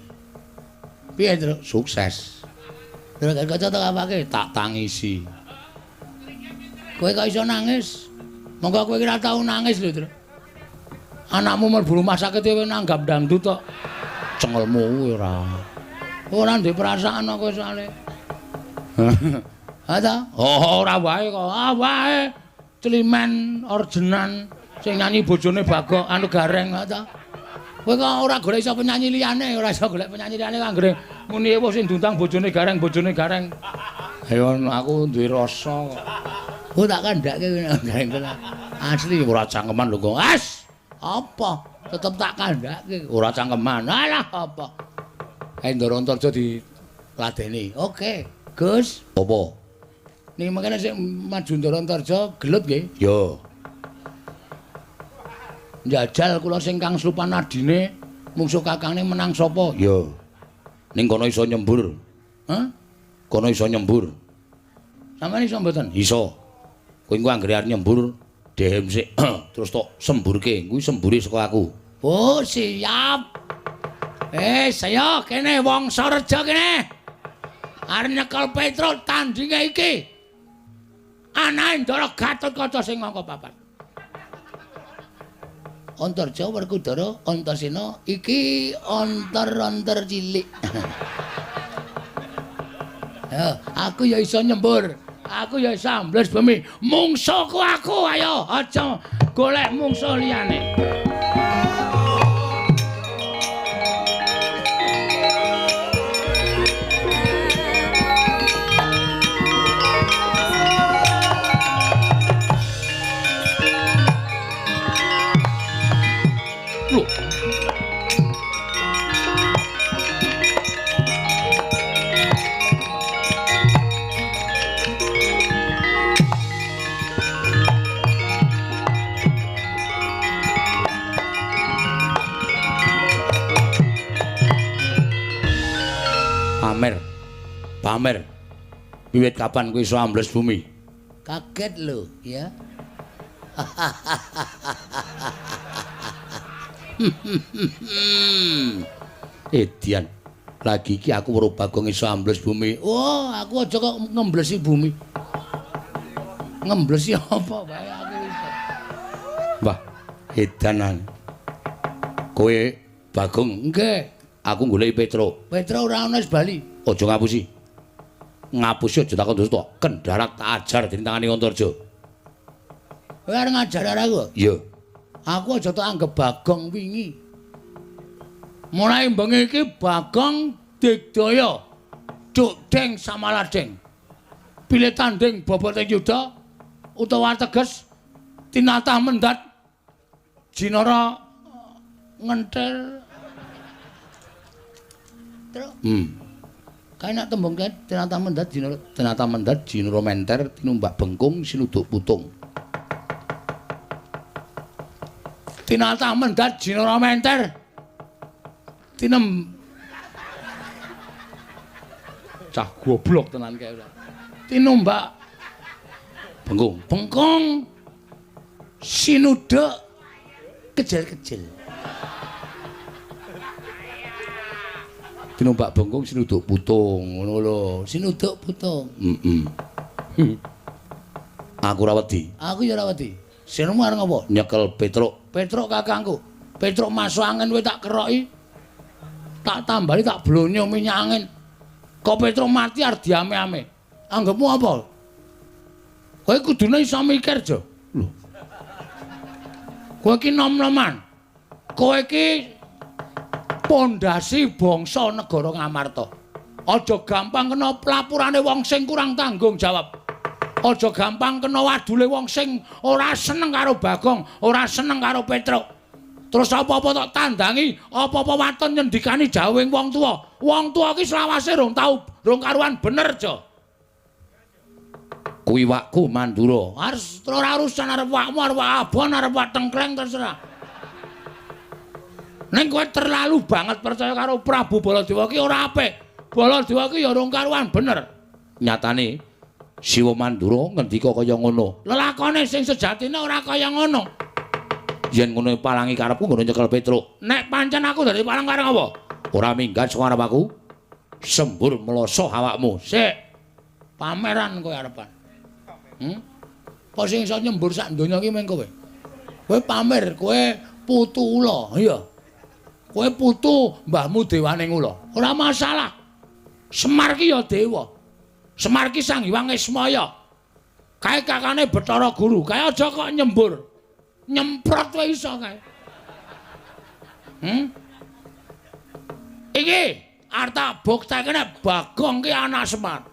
Piye, Truk? Sukses. Terus kaca tok apake? Tak tangisi. Kowe kok iso nangis? Monggo kowe ora tau nangis lho, Truk. Anakmu mlebu rumah sakit kowe nanggap dangdut tok. Cengelmu ora. Ora ndek perasaan kowe soalé. Ha ta? Oh, ora wae kok. Ah wae. Climen ordenan sing nyanyi bojone Bagok anu Gareng ha ta? Kowe kok ora golek iso penyanyi liyane, ora iso golek penyanyi liyane anggere muni ewo sing diundang bojone Gareng, bojone Gareng. Ayo aku duwe rasa kok. Oh tak kandhake Gareng tenan. Asli ora cangkeman lho kok. As! Apa? Tetep tak kandhake ora cangkeman. Alah apa? Kae Ndara Antarja diladeni. Oke, Gus. Apa? Niki mangkene sing maju Ndara Antarja gelut nggih? Ya. Njajal kula sing kang slupan adine mungsuh kakangne menang sapa? Ya. Ning kono iso nyembur. Hah? Kono iso nyembur. Sampeyan iso mboten? Iso. Kowe engko anggere arep nyembur dehem sik terus tok semburke. Kuwi sembure saka aku. Oh, siap. Saya kene Wangsareja kene. Arep nyekel Petruk tandinge iki. Anake Ndara Gatotkaca sing angka 4. Antarja Werkudara Antasena iki antar-antar cilik. Ya, aku ya iso nyembur. Aku ya iso ambles bumi. Mungsuhku aku, ayo aja golek mungsuh liyane. Lho. Pamer. Pamer. Wiwit kapan kowe iso ambles bumi? Kaget lho, ya. Edian. Lagi iki aku weruh Bagong iso ambles bumi. Oh, aku aja kok ngemblesi bumi. Ngemblesi apa wae aku iso. Wah, edanan. Kowe Bagong, nggih. Aku goleki Petruk. Petruk ora ana wis bali. Aja ngapusi. Ngapusi aja takon dosa. Kendharat tak ajar dening tangane Antarja. Kowe arep ngajar aku? Iya. Aku aja tak anggap Bagong wingi. Mulai bengi iki Bagong digdaya. Duk deng samaladeng. Pilih tanding boboting yuda utawa teges tinatah mendat jinara ngenthel. Truk. Kae nek tembung kae tinatah mendat jinara, tinatah mendat jinara menter tinumbak bengkung sinuduk putung. Tinatah mendat jinara menter tinem cah goblok tenan kae ora. Tinumbak bengkung, bengkung sinuduk kejel-kejel. Tinumbak bengkung sinuduk putung ngono lho. Sinuduk putung. Heeh. Aku ora wedi. Aku ya ora wedi. Sirmu arep ngopo? Nyekel Petruk. Petruk kakangku. Petruk masuk angin kowe tak keroki. Tak tambali tak blonyo minyak angin. Kok Petruk mati arep diame-ame. Anggepmu apa? Kowe kudune iso mikir, Jo. Lho. Kowe iki nom-noman. Kowe iki pondasi bangsa negara Ngamarta. Aja gampang kena pelapurane wong sing kurang tanggung jawab. Aja gampang kena wadule wong sing ora seneng karo Bagong, ora seneng karo Petruk. Terus apa-apa tok tandangi, apa-apa waton nyendikani jawing wong tuwa. Wong tuwa iki selawase rong tau, rong karuan bener, Jo. Kuwi wakku Mandura. Harus ora urusan arep wakmu, arep wak abon, arep wak tengkleng terserah. Ning kowe terlalu banget percaya karo Prabu Baladewa ki ora apik. Baladewa ki ya rong karuan bener. Nyatane Siwa Mandura ngendika kaya ngono. Lelakone sing sejatine ora kaya ngono. Yen ngono palangi karepku ngono nyekel Petruk. Nek pancen aku dadi palang karep apa? Ora minggat saka arep aku. Sembur mloso awakmu. Sik. Pameran kowe arepan. Apa sing iso nyembur sak donya iki mung kowe? Kowe pamer, kowe putu ula, iya. Kowe putu mbahmu dewaning ula. Ora masalah. Semar ki ya dewa. Semar ki Sang Hyang Ismaya. Kae kakane Bathara Guru. Kae aja kok nyembur. Nyemprot wae iso kae. Iki arep tak buktekne Bagong ki anak Semar.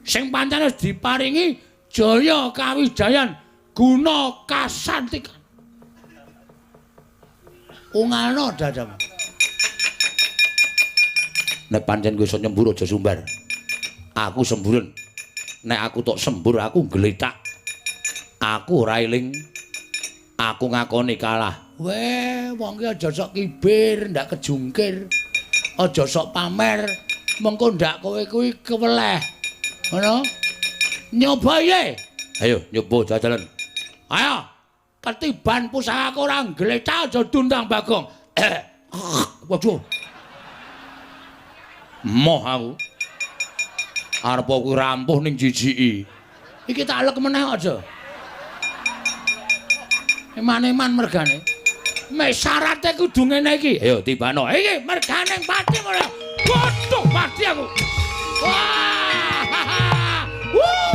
Sing pancen wis diparingi jaya kawijayan guna kasantikan. Ungalno dadamu. Nek pancen kowe iso nyembur aja sumbar. Aku semburen. Nek aku tok sembur aku gletak. Aku ora eling. Aku ngakoni kalah. Weh, wong ki aja sok kibir, ndak kejungkir. Aja sok pamer. Mengko ndak kowe kuwi keweleh. Ngono? Nyoba ye. Ayo nyoba jajalan. Ayo. Ketiban pusakaku ora gletak aja dundang Bagong. Waduh. Moh aku. Arep kuwi rampuh ning jijiki. Iki tak lek meneh aja. Eman-eman mergane. Mek syarate kudu ngene iki. Ayo tibano. Iki mergane pati ora. Waduh, mati aku. Wah. Wuh.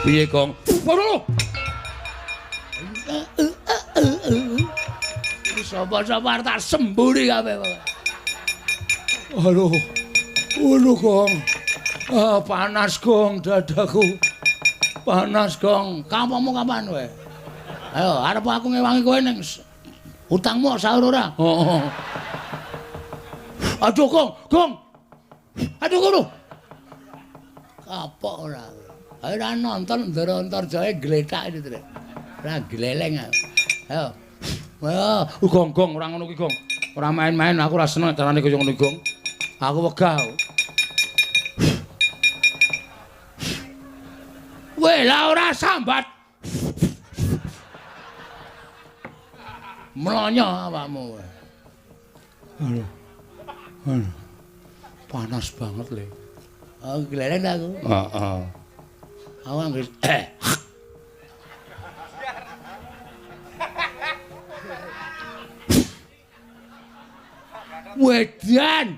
Piye, Gong? Waduh. Sapa-sapa tak semburi kabeh. Aduh. Aduh, Gong. Ah, panas, Gong, dadaku. Panas, Gong. Kampungmu kapan kowe? Ayo, arep aku ngewangi kowe ning utangmu sahur ora? Heeh. Aduh, Gong, Gong. Aduh, Gong. Kapok ora. Ayo ora nonton Ndara Antarjaya gletak itu, Trek. Ora gleleng aku. Ayo. Wah, Gong, Gong, ora ngono ki, Gong. Ora main-main, aku ora seneng carane kaya ngono, Gong. Aku wegah. Weh, lah ora sambat. Mlonyo awakmu. Aduh. Aduh. Panas banget le. Oh, gleleng aku. Heeh. Aku anggere Wedan.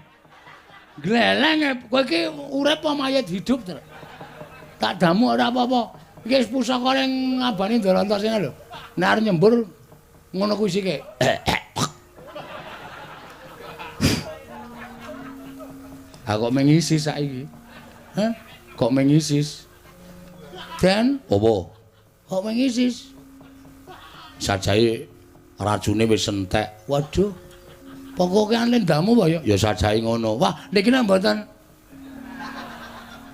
Gleleng kowe iki urip apa mayit hidup, Tru? Tak damu ora apa-apa. Iki wis pusaka ning ngabani Ndarantasena lho. Nek arep nyembur ngono kuwi sike. Ha kok mengisi saiki? Hah? Kok mengisis? Den, apa? Kok mengisis? Sajae racune wis entek. Waduh. Pokoke lendamu apa ya? Ya sajae ngono. Wah, niki nek mboten.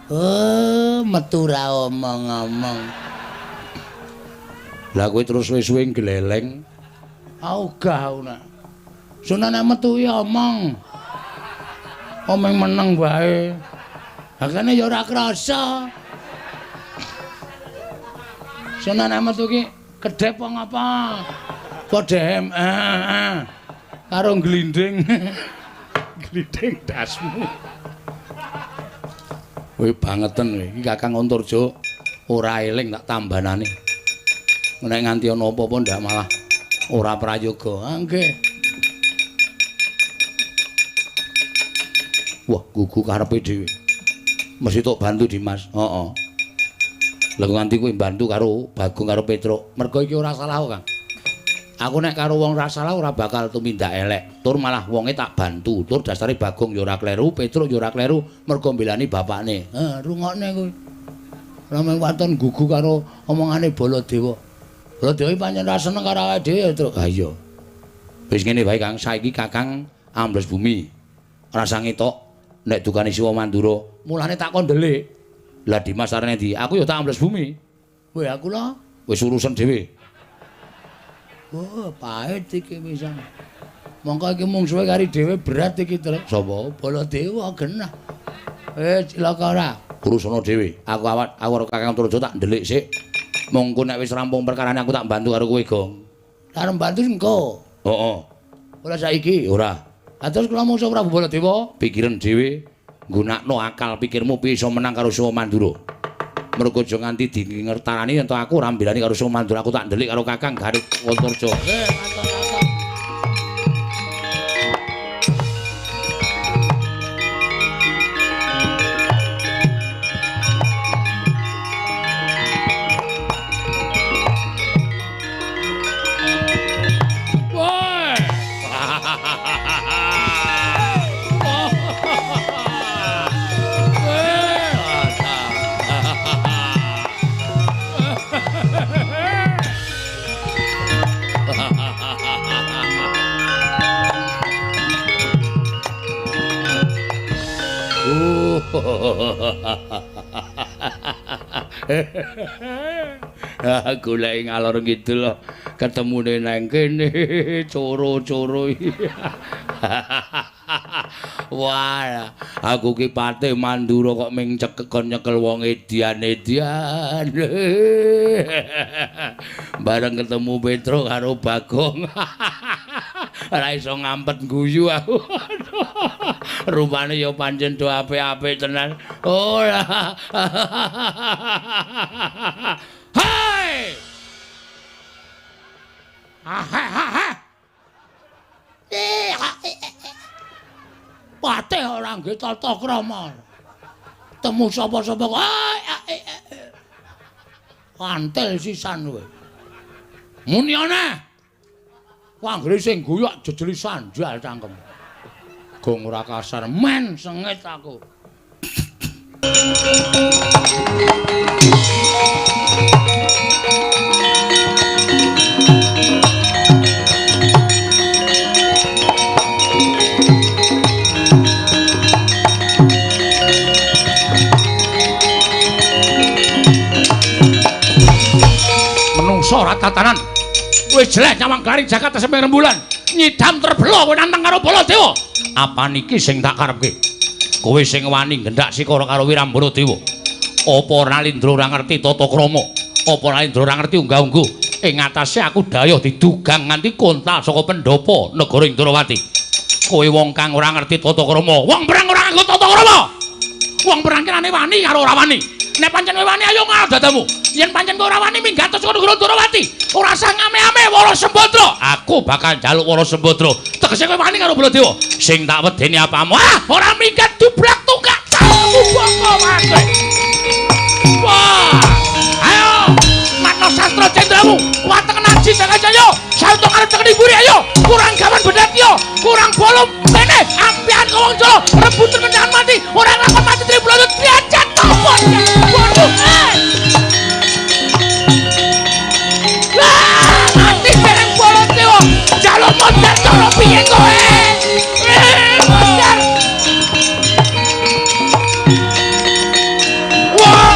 Oh, metu ra omong-omong. Lah kowe terus suwe-suwe gleleng. Ogah aku nak. Sunan nek metu ya omong. Omong meneng wae. Hakane ya ora krasa. Sunan nek metu ki kedhep apa ngapa? Padha karo glinding. Glinding dasmu. Kowe bangeten kowe. Iki Kakang Antarja ora eling tak tambanane. Nek nganti ana apa-apa ndak malah ora prayoga. Ah nggih. Wah, gugu karepe dhewe. Mesti tok bantu Dimas. Heeh. Lah nganti kowe bantu karo Bagong karo Petruk. Mergo iki ora salah kok, Kang. Aku nek karo wong ora salah ora bakal tumindak elek. Tur malah wonge tak bantu. Tur dasare Bagong ya ora kleru, Petruk ya ora kleru, mergo mbelani bapakne. Heh, rungokne kuwi. Ora mung waton gugu karo omongane Baladewa. Baladewa pancen ora seneng karo awake dhewe ya, Truk. Ha iya. Wis ngene wae, Kang. Saiki Kakang ambles bumi. Rasa ngetok nek dukane Siwa Mandura. Mulane tak kon ndelik. Lah Dimas arene ndi? Aku ya tak ambles bumi. Kowe aku lho. Wis urusan dhewe. Oh, pahit iki pisan. Mongko iki mungsuhe kari dhewe berat iki, Truk. Sapa? Baladewa genah. Cilaka ora? Urusana dhewe. Aku awak aku karo Kakang Antarja tak ndelik sik. Mongko nek wis rampung perkarane aku tak bantu karo kowe, Gong. Arep bantu engko. Heeh. Ora saiki? Ora. Lah terus kula mungsuh Prabu Baladewa? Pikiran dhewe, nggunakno akal pikirmu piye iso menang karo Siwa Mandura. Mergo aja nganti dingertarani yen to aku ora mbelani karo Siwa Mandura, aku tak ndelik karo Kakang Garut Antarja. Matur-matur. Goleki ngalor ngidul ketemune nang kene coro-coro. Wah, aku ki Patih Mandura kok ming cekekon nyekel wong edian-edian. Bareng ketemu Petruk karo Bagong. Ora iso ngampet guyu aku. Rupane ya pancen do apik-apik tenan. Ora. Hai! Ah ha ha ha. Patih ora nggih tata krama. Temu sapa-sapa kok. Kantil sisan kowe. Muni ana. Anggere sing guyok jejeli sanjal cangkem. Gong ora kasar men sengit aku. Menungso ora tatanan. Wis jelek nyawang garing jagat teseming rembulan. Nyidam terbela kowe nantang karo Baladewa. Apa niki sing tak karepke? Kowe sing wani nggendak sikara karo Wirambara Dewa. Apa Nalindra ora ngerti tata krama? Apa Nalindra ora ngerti unggah-ungguh? Ing atase aku dayuh didugang nganti kontal saka pendopo negara Indrawati. Kowe wong kang ora ngerti tata krama. Wong perang ora nganggo tata krama. Wong perang kirane wani karo ora wani. Nek pancen kowe wani ayo ngal dadamu. Yen pancen kowe ora wani minggat saka negara Indrawati. Ora usah ngame-ame Wara Sembadra. Aku bakal njaluk Wara Sembadra. Tegese kowe wani karo Baladewa. Sing tak wedeni apamu? Ah, ora minggat dubrak tunggak cangkemmu boko wae. Wah. Ayo, matno sastra cendramu, wateng naji Jaya, sauntung arep tekeni mburi ayo. Kurang gawan bedat yo, kurang bolom mene, ampian wong Jawa, rebutan mendangan mati, ora lakon mati tribulana triajat topo. Wah, mati dereng Baladewa. Jaluk modar cara piye kowe? Modar. Wah.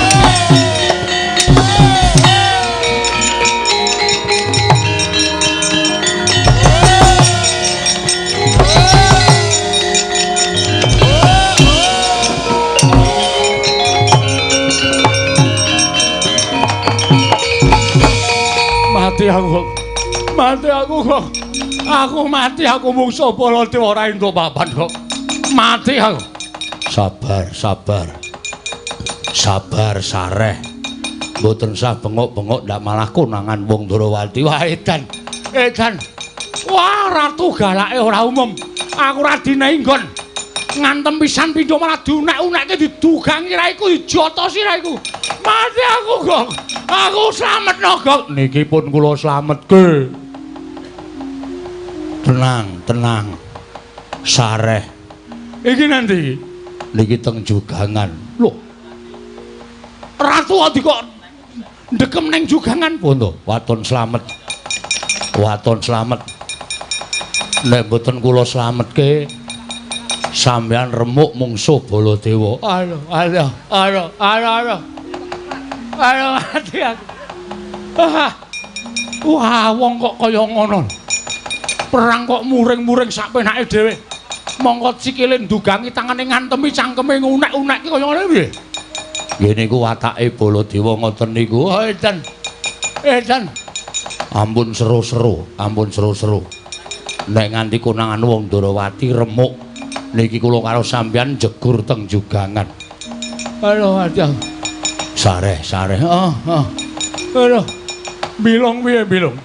Mati aku. Mati aku kok. Aku mati aku mungsuh Baladewa ora entuk papan kok. Mati aku. Sabar, sabar. Sabar sareh. Mboten sah bengok-bengok ndak malah konangan wong Ndrawati. Wah edan. Edan. Wah ratu galake ora umum. Aku ora dinehi nggon. Ngantem pisan pindho malah diunek-unekke didugangi raiku dijotosi raiku. Mati aku kok. Aku slametno kok. Niki pun kula slametke. Tenang, tenang. Sareh. Iki nanti iki. Niki teng jugangan. Lho. Ratu adi kok ndekem ning jugangan pun to. Waton slamet. Waton slamet. Nek mboten kula slametke sampeyan remuk mungsuh Baladewa. Aduh, aduh, aduh, aduh, aduh. Aduh mati aku. Wah, wong kok kaya ngono. Perang kok muring-muring sak penake dhewe. Mongko sikile ndugangi tangane ngantemi cangkeme ngunek-unekke kaya ngene piye? Nggih niku watake Baladewa ngoten niku. Oh, edan. Edan. Ampun seru-seru, ampun seru-seru. Nek nganti konangan wong Ndrawati remuk niki kula karo sampeyan jegur teng jugangan. Aduh, aduh. Sareh, sareh. Oh, oh. Aduh. Bilung piye, bilung?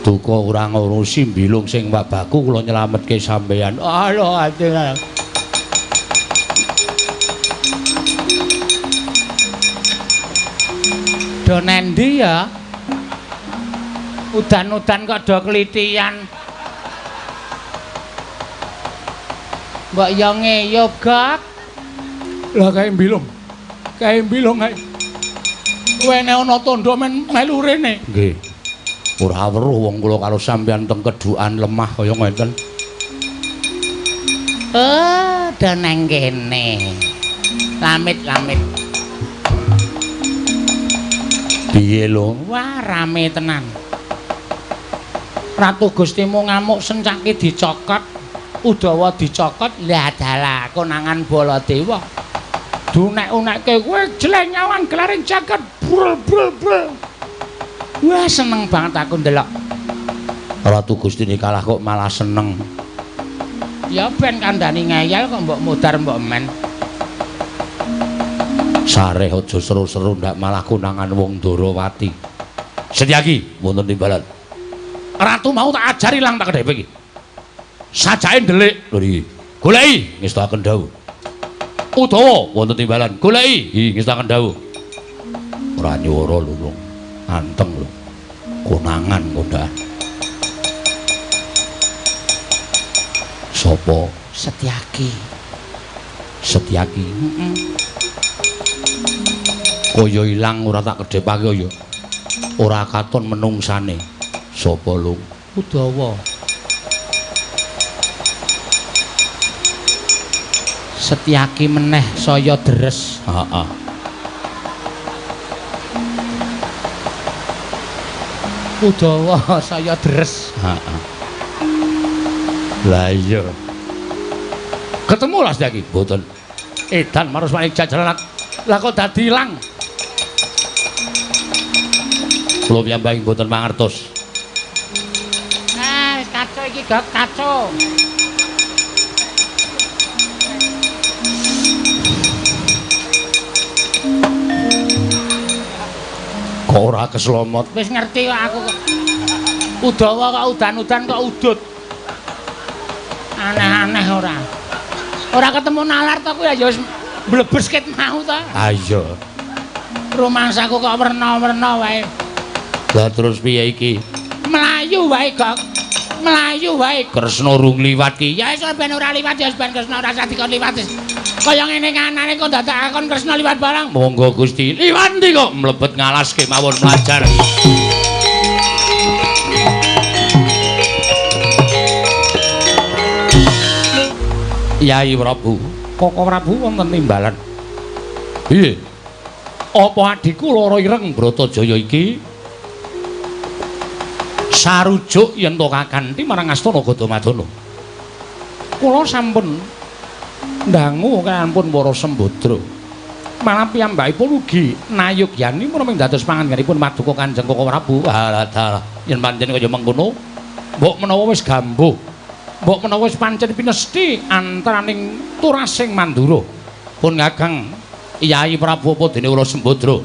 Duka ora ngurusi bilung sing wabaku kula nyelametke sampeyan. Aduh, aduh. Do nendi ya? Udan-udan kok do klitian. Mbok yo ngeyop, Gak. Lah kae bilung. Kae bilung kae. Wene ana tandha men melu rene. Nggih. Ora weruh wong kula karo sampeyan teng kedhukan lemah kaya ngeten. Oh, do nang kene. Lamit-lamit. Piye lho? Wah, rame tenan. Ratu Gustimu ngamuk sencake dicokot, Udawa dicokot, lah dalah konangan Baladewa. Dunek-unekke kowe jeleng nyawan gelaring jagat brul brul brul. Wah, seneng banget aku ndelok. Ratu Gustine kalah kok malah seneng. Ya ben kandhani ngeyel kok mbok mudar mbok men. Sareh aja seru-seru ndak malah konangan wong Ndrawati. Setyaki wonten timbalan. Ratu mau tak ajari lang tak kedhepe iki. Sajake ndelik lho iki. Goleki ngestakaken dawuh. Udawa wonten timbalan. Goleki nggih ngestakaken dawuh. Ora nyuwara lho wong. Anteng lho. Konangan kondaan. Sopo? Setyaki. Setyaki. Heeh. Kaya ilang ora tak kedhepake ya. Ora katon menungsane. Sapa lung? Udawa. Setyaki meneh saya deres. Heeh. Udawa saya deres. Heeh. Lah iya. Ketemu lah Setyaki? Mboten. Edan marus manik jajaran. Lah kok dadi ilang? Kula piyambak mboten mangertos. Nah, wis kacau iki, Gok, kacau. Kok ora keslomot? Wis ngerti kok aku kok. Udawa kok udan-udan kok udut. Aneh-aneh ora. Ora ketemu nalar to kuwi ya wis mblebes ket mau to. Ha iya. Rumangsaku kok werna-werna wae. Lah terus piye iki? Mlayu wae, Gok. Mlayu wae. Kresna rung liwat ki. Ya wis ben ora liwat ya ben Kresna ora usah dikon liwat wis. Kaya ngene kanane kok dadak akon Kresna liwat barang. Monggo Gusti. Liwat ndi kok mlebet ngalas kemawon mlajar. Yai Prabu, Koko Prabu wonten timbalan. Piye? Apa adhiku Lara Ireng Bratajaya iki sarujuk yen to kakanthi marang Astana Gadamadana? Kula sampun ndangu kalampun para Sembadra. Malah piyambakipun ugi nayugyani menapa dados pangandikanipun Paduka Kanjeng Koko Prabu. Halah dalah, yen pancen kaya mengkono, mbok menawa wis gambuh. Mbok menawa wis pancen pinesti antaraning turasing Mandura. Pun Kakang Yai Prabu apa dene Wara Sembadra.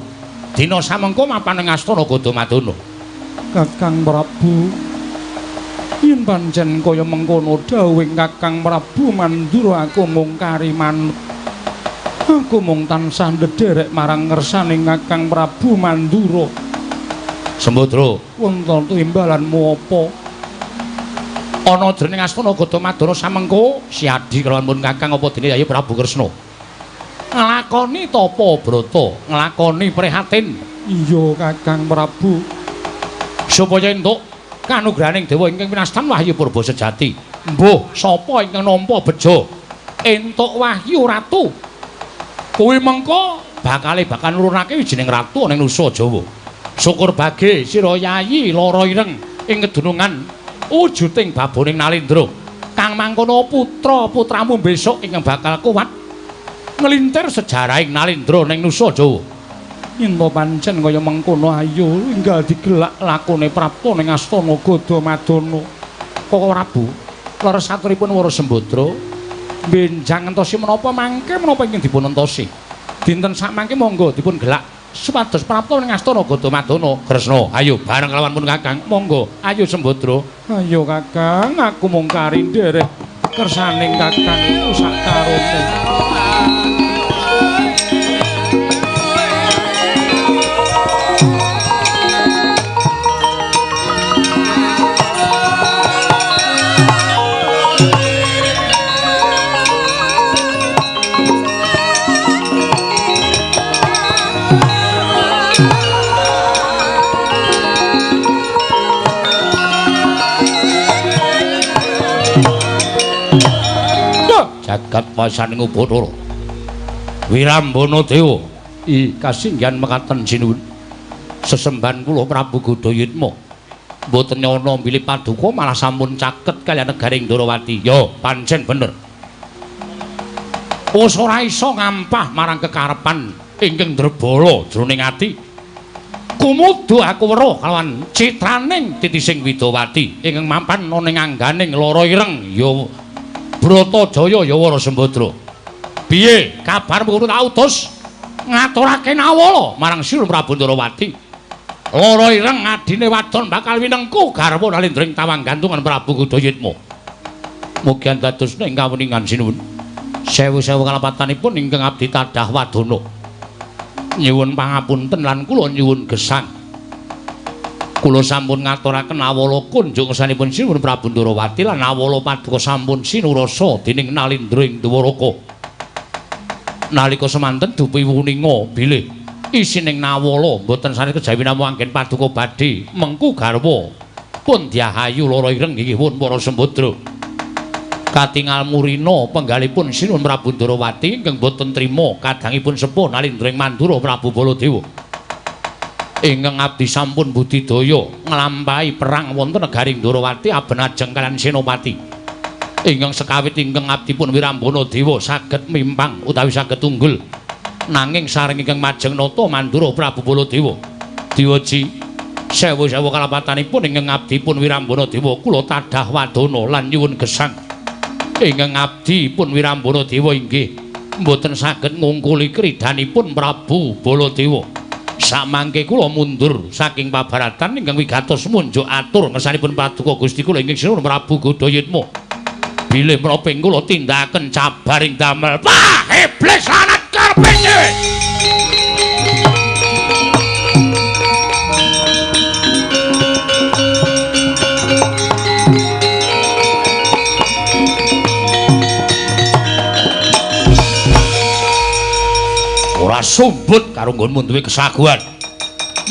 Dina samengko mapan ing Astana Gadamadana. Kakang Prabu, yen pancen kaya mengkono dawuhing Kakang Prabu Mandura, aku mung kari manut. Aku mung tansah ndederek marang ngersaning Kakang Prabu Mandura. Sembadra, wonten timbalanmu apa? Ana jroning Astana Gadamadana samengko siadi kelawan pun Kakang apa dene Yai Prabu Kresna. Nglakoni tapa brata, nglakoni prihatin. Iya Kakang Prabu. Supaya entuk kanugrahaning dewa ingkang pinastan wahyu purba sejati. Mbuh sapa ingkang nampa bejo entuk wahyu ratu. Kuwi mengko bakale bakal nurunake wijining ratu ana ing Nusa Jawa. Syukur bage sira Yayi Lara Ireng ing kedunungan wujuding baboning Nalendra. Kang mangkono putra-putramu besok ingkang bakal kuat nglintir sejarahing Nalendra ning Nusa Jawa. Yen to pancen kaya mengkono, ayo enggal digelak lakone prapta ning Astana Gadamadana. Koko Prabu, leres aturipun Wara Sembadra benjang entosi menapa mangke menapa ingkang dipun entosi. Dinten sakmangke monggo dipun gelak supados prapta ning Astana Gadamadana. Kresna, ayo bareng kelawan pun Kakang. Monggo, ayo Sembadra. Ayo Kakang, aku mung kari nderek kersaning Kakang sak karone. Jagat wasaning Upacara Wirambana Dewa i kasinggihan mekaten sinuwun. Sesembahan kula Prabu Gadayitma mboten nyana bilih paduka malah sampun caket kaliyan negaring Ndrawati. Ya pancen bener. Wis ora iso ngampah marang kekarepan ingkang ndrebala jroning ati. Kumudu aku weruh kalawan citraning titising Widawati ingkang mapan ana ing angganing Lara Ireng ya Bratajaya ya Wara Sembadra. Piye kabarmu kuwi tak utus ngaturake nawala marang Sri Prabu Ndrawati. Lara Ireng adine wadon bakal winengku garwa Nalendra ing tawang gantungan Prabu Gudayitma. Mugi andadosna ing kawuningan sinuwun. Sewu-sewu kalepatanipun ingkang abdi tadah wadana. Nyuwun pangapunten lan kula nyuwun gesang. Kula sampun ngaturaken awala kunjung ngersanipun Sinuwun Prabu Ndrawati lan awala paduka sampun sinurasa dening Nalendra ing Dwaraka. Nalika semanten dupi wuninga bilih isining nawala mboten sanes kejawi namung anggen paduka badhe mengku garwa pun diahayu Lara Ireng inggih pun para Sembadra. Katingal murina penggalipun Sinuwun Prabu Ndrawati ingkang boten trima kadangipun sepuh Nalendra ing Mandura Prabu Baladewa. Ingkang abdi sampun budidaya nglampahi perang wonten negaring Ndrawati abenajeng kaliyan Senopati. Ingkang sekawit ingkang abdi pun Wirambana Dewa saged mimpang utawi saged unggul. Nanging sareng ingkang majeng nata Mandura Prabu Baladewa. Diwaji Sewu-sewu kalapatanipun ingkang abdi pun Wirambana Dewa kula tadah wadana lan nyuwun gesang. Ingkang abdi pun Wirambana Dewa inggih mboten saged ngungkuli kridanipun Prabu Baladewa. Samangke kula mundur saking pabaratan ingkang wigatos munjuk atur ngersanipun paduka Gusti kula ingkang sinuwun Prabu Godayitma. Bilih menapa kula tindakaken cabaring damel. Wah, iblis lanat karepe dhewe. Ora sumbut karo nggonmu duwe kesaguhan.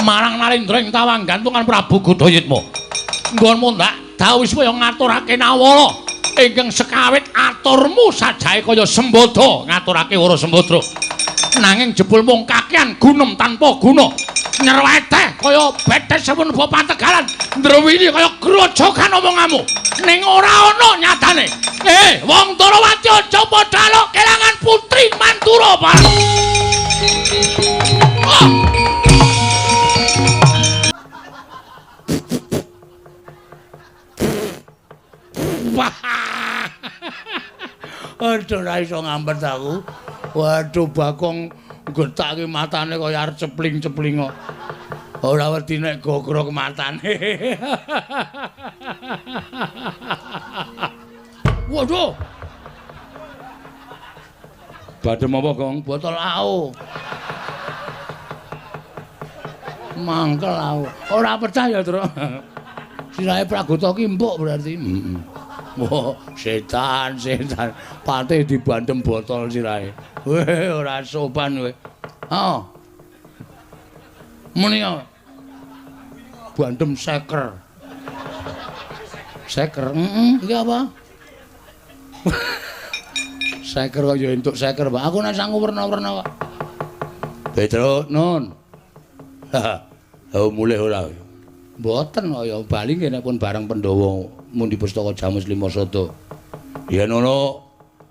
Marang Narendra ing tawang gantungan Prabu Godayitma. Nggonmu ndak dawuh supaya ngaturake nawala ingkang sekawit aturmu sajae kaya sembada ngaturake wara sembadra. Nanging jebul mung kakean gunem tanpa guna. Nyerweteh kaya betes sepun bapa Tegalan, ndrewini kaya grojogan omonganmu. Ning ora ana nyatane. Wong Tarawati aja padha aluk kelangan putri Mandura, Pak. Aduh, ora iso ngambet aku. Waduh, Bagong getake matane kaya arep cepling-cepling kok. Ora wedi nek gogrok matane. Waduh. Badhe apa, Gong? Botol AO. Mangkel aku. Ora percaya, Truk. Sirahe Pragota ki empuk berarti. Heeh. Wah, setan, setan. Patih dibandem botol sirahe. Weh, ora sopan kowe. Heeh. Muni apa? Bandem seker. Seker, heeh, iki apa? Seker kok ya entuk seker, Pak. Aku nek sangu werna-werna kok. Petruk, nun. Ha, mulih ora. Mboten kaya bali nggih nek pun bareng Pandhawa mundi pustaka Jamus Lima Sada. Yen ngono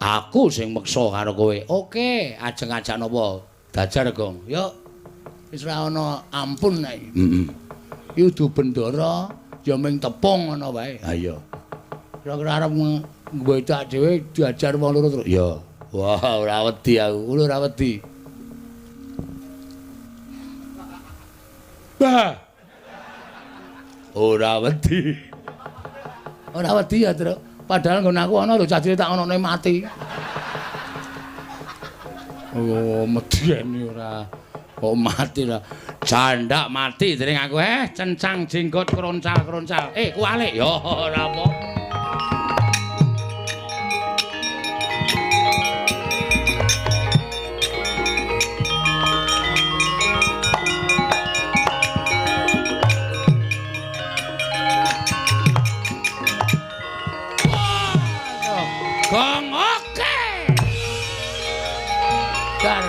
aku sing meksa karo kowe. Oke, ajeng ajak napa? Dajar, Gong. Yo. Wis ora ana ampun nek. Heeh. Iki udu bendara ya ming tepung ngono wae. Ha iya. Kira-kira arep ngwedak dhewe diajar wong loro terus. Iya. Wah, ora wedi aku. Kulo ora wedi. Bah. Ora wedi. Ora wedi ya, Truk. Padahal nggon aku ana lho cah cilik tak onone mati. Oh, medeni ora. Kok mati lah. Jandak mati dening aku cencang jenggot kroncal-kroncal. Kualik ya ora apa. Gong oke. Dar.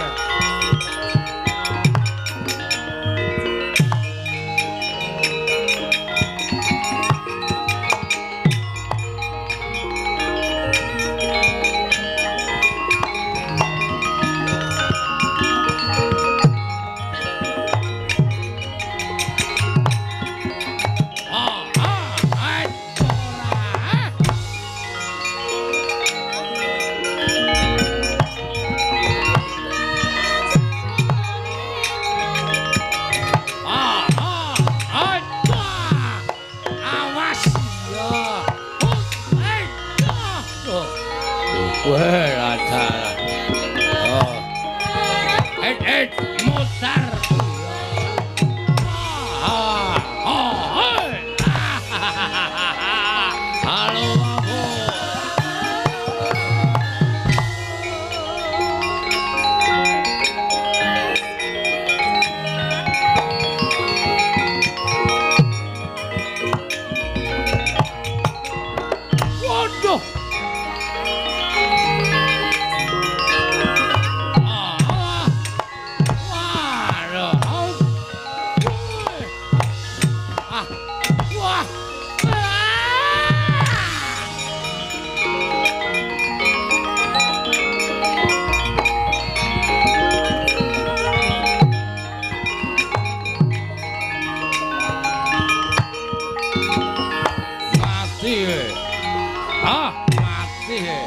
Ah, mati he.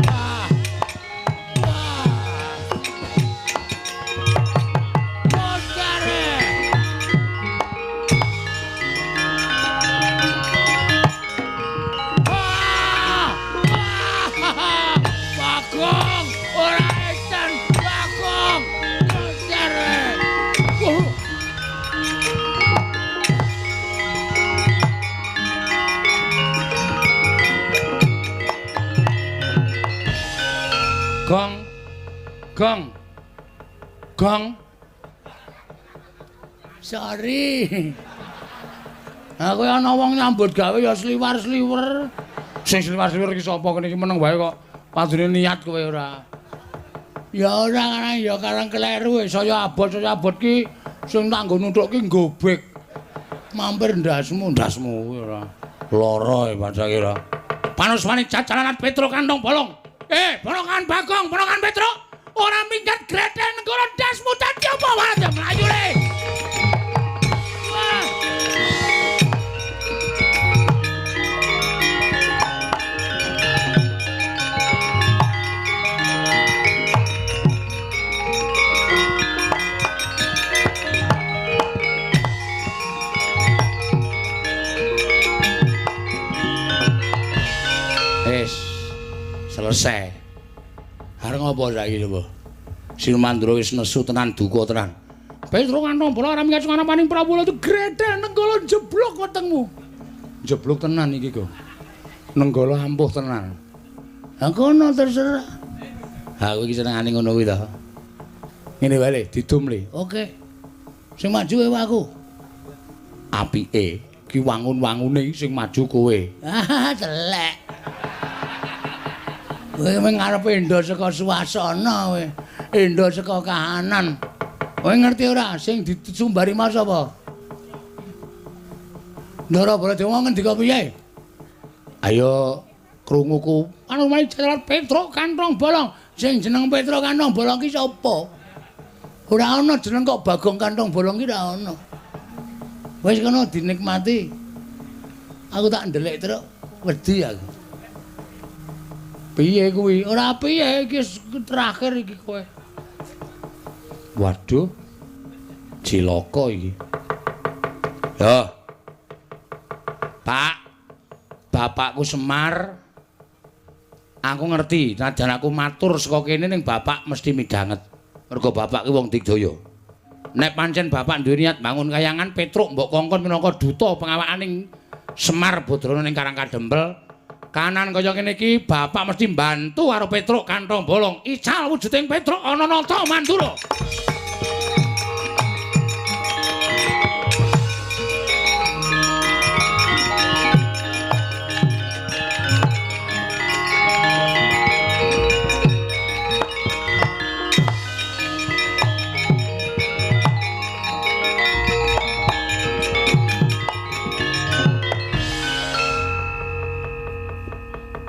Ah. Wah. Modare. Ah! Ah! Bagong, ora edan, Bagong. Modare. Wah. Gong. Gong. Gong. Sorry. Aku ana wong nyambut gawe ya sliwar-sliwer. Sing sliwar-sliwer iki sapa kene iki meneng wae kok. Padune niat kowe ora. Ya ora karang ya karang kleru saya abot ki sing tak nggo nuthuk ki nggobek. Mampir ndasmu, ndasmu kuwi ora. Lara e pancen kira. Panusmane cacalanan Petruk kantong bolong. Ponokan Bagong, ponokan Petruk. Ora minggat greten nenggala ndasmu dadi apa wae mlayu le. Wah. Wis selesai. Arep ngopo saiki coba? Sinumandra wis nesu tenan duka tenan. Petruk kantong bolong ora minggat sungana paning Prabu itu greten nenggala jeblok wetengmu. Jeblok tenan iki kok. Nenggala ampuh tenan. Ha kono terserah. Ha kowe iki senengane ngono kuwi to. Ngene wae le, didum le. Oke. Sing maju kowe aku. Apike ki wangun-wangune sing maju kowe. Ah, telek. Kowe mung arep endo saka suasana kowe. Endo saka kahanan. Kowe ngerti ora sing disumbari mas apa? Ndara Baladewa ngendika piye? Ayo krunguku. Anu mari jalan Petruk kantong bolong. Sing jeneng Petruk kantong bolong ki sapa? Ora ana jeneng kok Bagong kantong bolong ki ora ana. Wis kono dinikmati. Aku tak ndelik truk wedi aku. Piye kuwi? Ora piye iki terakhir iki kowe. Waduh. Cilaka iki. Yo. Pak, bapakku Semar. Aku ngerti, najan aku matur saka kene ning bapak mesti midhanget. Mergo bapak ki wong digdaya. Nek pancen bapak duwe niat bangun kayangan Petruk mbok kongkon minangka duta pengawakaning Semar Badrana ning Karang Kadempel. Kanan kaya kene iki bapak mesti mbantu karo Petruk kantong bolong. Ical wujuding Petruk ana nata Mandura.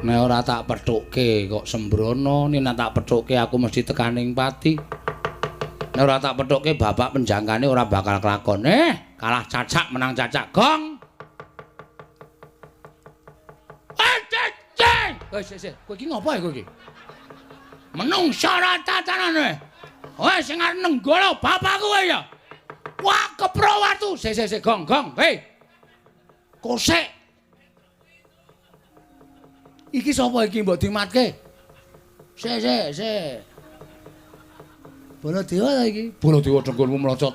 Nek ora tak pethukke kok sembrono, nek tak pethukke aku mesti tekaning pati. Nek ora tak pethukke bapak penjangkane ora bakal kelakon. Kalah cacak menang cacak gong. Ceng. Wis wis, kowe iki ngopo kowe iki? Menungsa ora tatanane. Wes sing arep nenggala bapakku kowe ya. Wah, kepro watu. Sik sik sik gong gong. Hei. Kosek. Iki sapa iki mbok dimatke? Sik sik sik. Baladewa ta iki? Baladewa dengkulmu mlocot.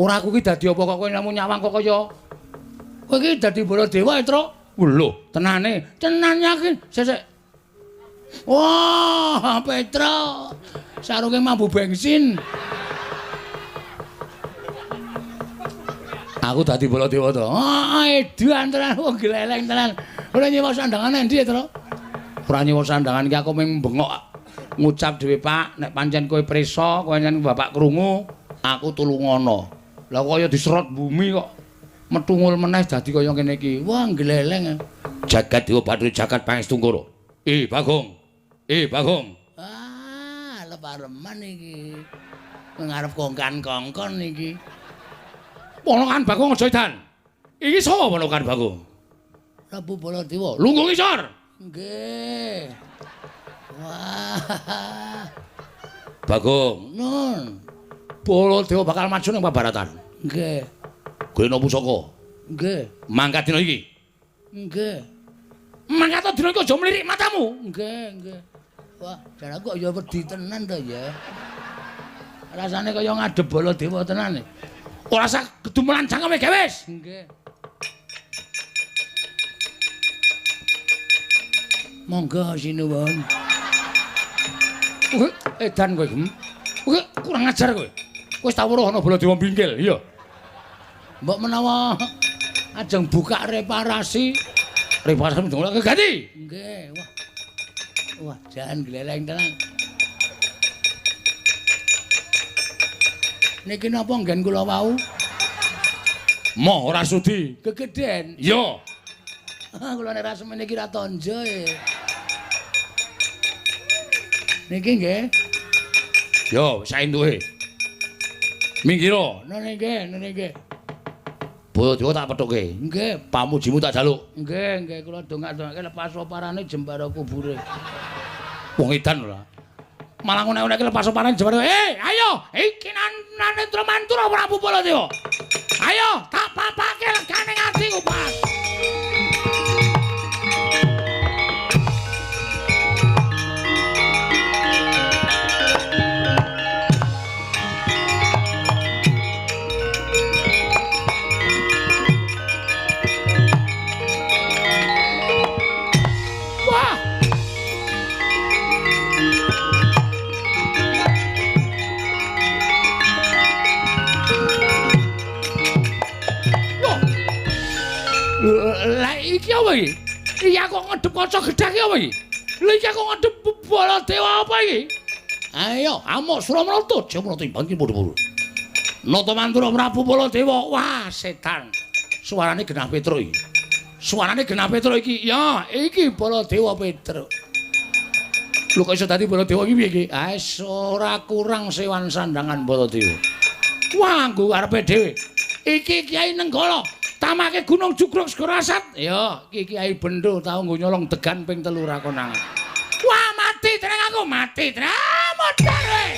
Ora aku iki dadi apa kok kowe namung nyawang kok kaya. Kowe iki dadi Baladewa, Truk. Lho, tenane. Tenan yakin. Sik sik. Wah, Petruk. Sarunge mambu bensin. Aku dadi Baladewa to. Ah, edan tenan wong gleleng tenan. Ora nyewa sandangan endi, Truk? Ora nyewa sandangan iki aku mung bengok ngucap dhewe, Pak, nek pancen kowe prisa, kowe pancen bapak krungu, aku tulungono. Lah kaya diserot bumi kok metungul meneh dadi kaya ngene iki. Wah, gleleng. Jagat Dewa Bathara jagat Pangestungkara. Bagong. Bagong. Ah, lepareman iki. Ngarep kongkan-kongkon iki. Ponokan Bagong aja edan. Iki sapa ponokan Bagong? Prabu Baladewa. Lungguh ngisor. Nggih. Wah. Bagong. Nun. Baladewa bakal maju ning pabaratan. Nggih. Golekno pusaka. Nggih. Mangkat dina iki. Nggih. Mangkat dina iki aja mlirik matamu. Nggih, nggih. Wah, jan aku kok ya wedi tenan to ya. Rasane kaya ngadep Baladewa tenan. Ora usah gedumelan cangkeme gewes. Nggih. Monggo sinuwun. Kowe edan kowe, Gem. Kowe kurang ajar kowe. Kowe wis tau weruh ana Baladewa bingkil, iya. Mbok menawa ajeng buka reparasi. Reparasi ndongak ganti. Nggih, wah. Wah, jan gleleng tenan. Niki napa nggen kula wau? Moh ora sudi. Gegeden. Iya. Kula nek ra semene iki ra tonjo e. Niki nggih. Yo, saentuke. Minggiro. Nene nggih, nene nggih. Baladewa tak pethuke. Nggih, pamujimu tak jaluk. Nggih, nggih kula dongak-dongake lepas oparane jembara kubure. Wong edan ora. Malah ngonek-ngonekke lepas oparane jembara. Ayo, iki Narendra Mantura Prabu Baladewa. Ayo, tak papake legane atiku pas. Lah iki apa iki? Iki aku ngedep kaca gedhek iki apa iki? Lha iki aku ngedep Baladewa apa iki? Ayo, amuk Suramrata, Jamrata imbang ki padha-padha. Nata Mantura Prabu Baladewa. Wah, setan. Suarane genah Petruk iki. Suarane genah Petruk iki. Ya, iki Baladewa Petruk. Lho kok iso dadi Baladewa iki piye iki? Ah, ora kurang sewan sandangan Baladewa. Wah, nggo karepe dhewe. Iki Kyai Nenggala. Tamake Gunung Jugruk Segara Asat. Ya, iki Kyai Bendo tau nggo nyolong degan ping 3 ra konangan. Wah, mati tenang aku, mati tenang. Modar kowe.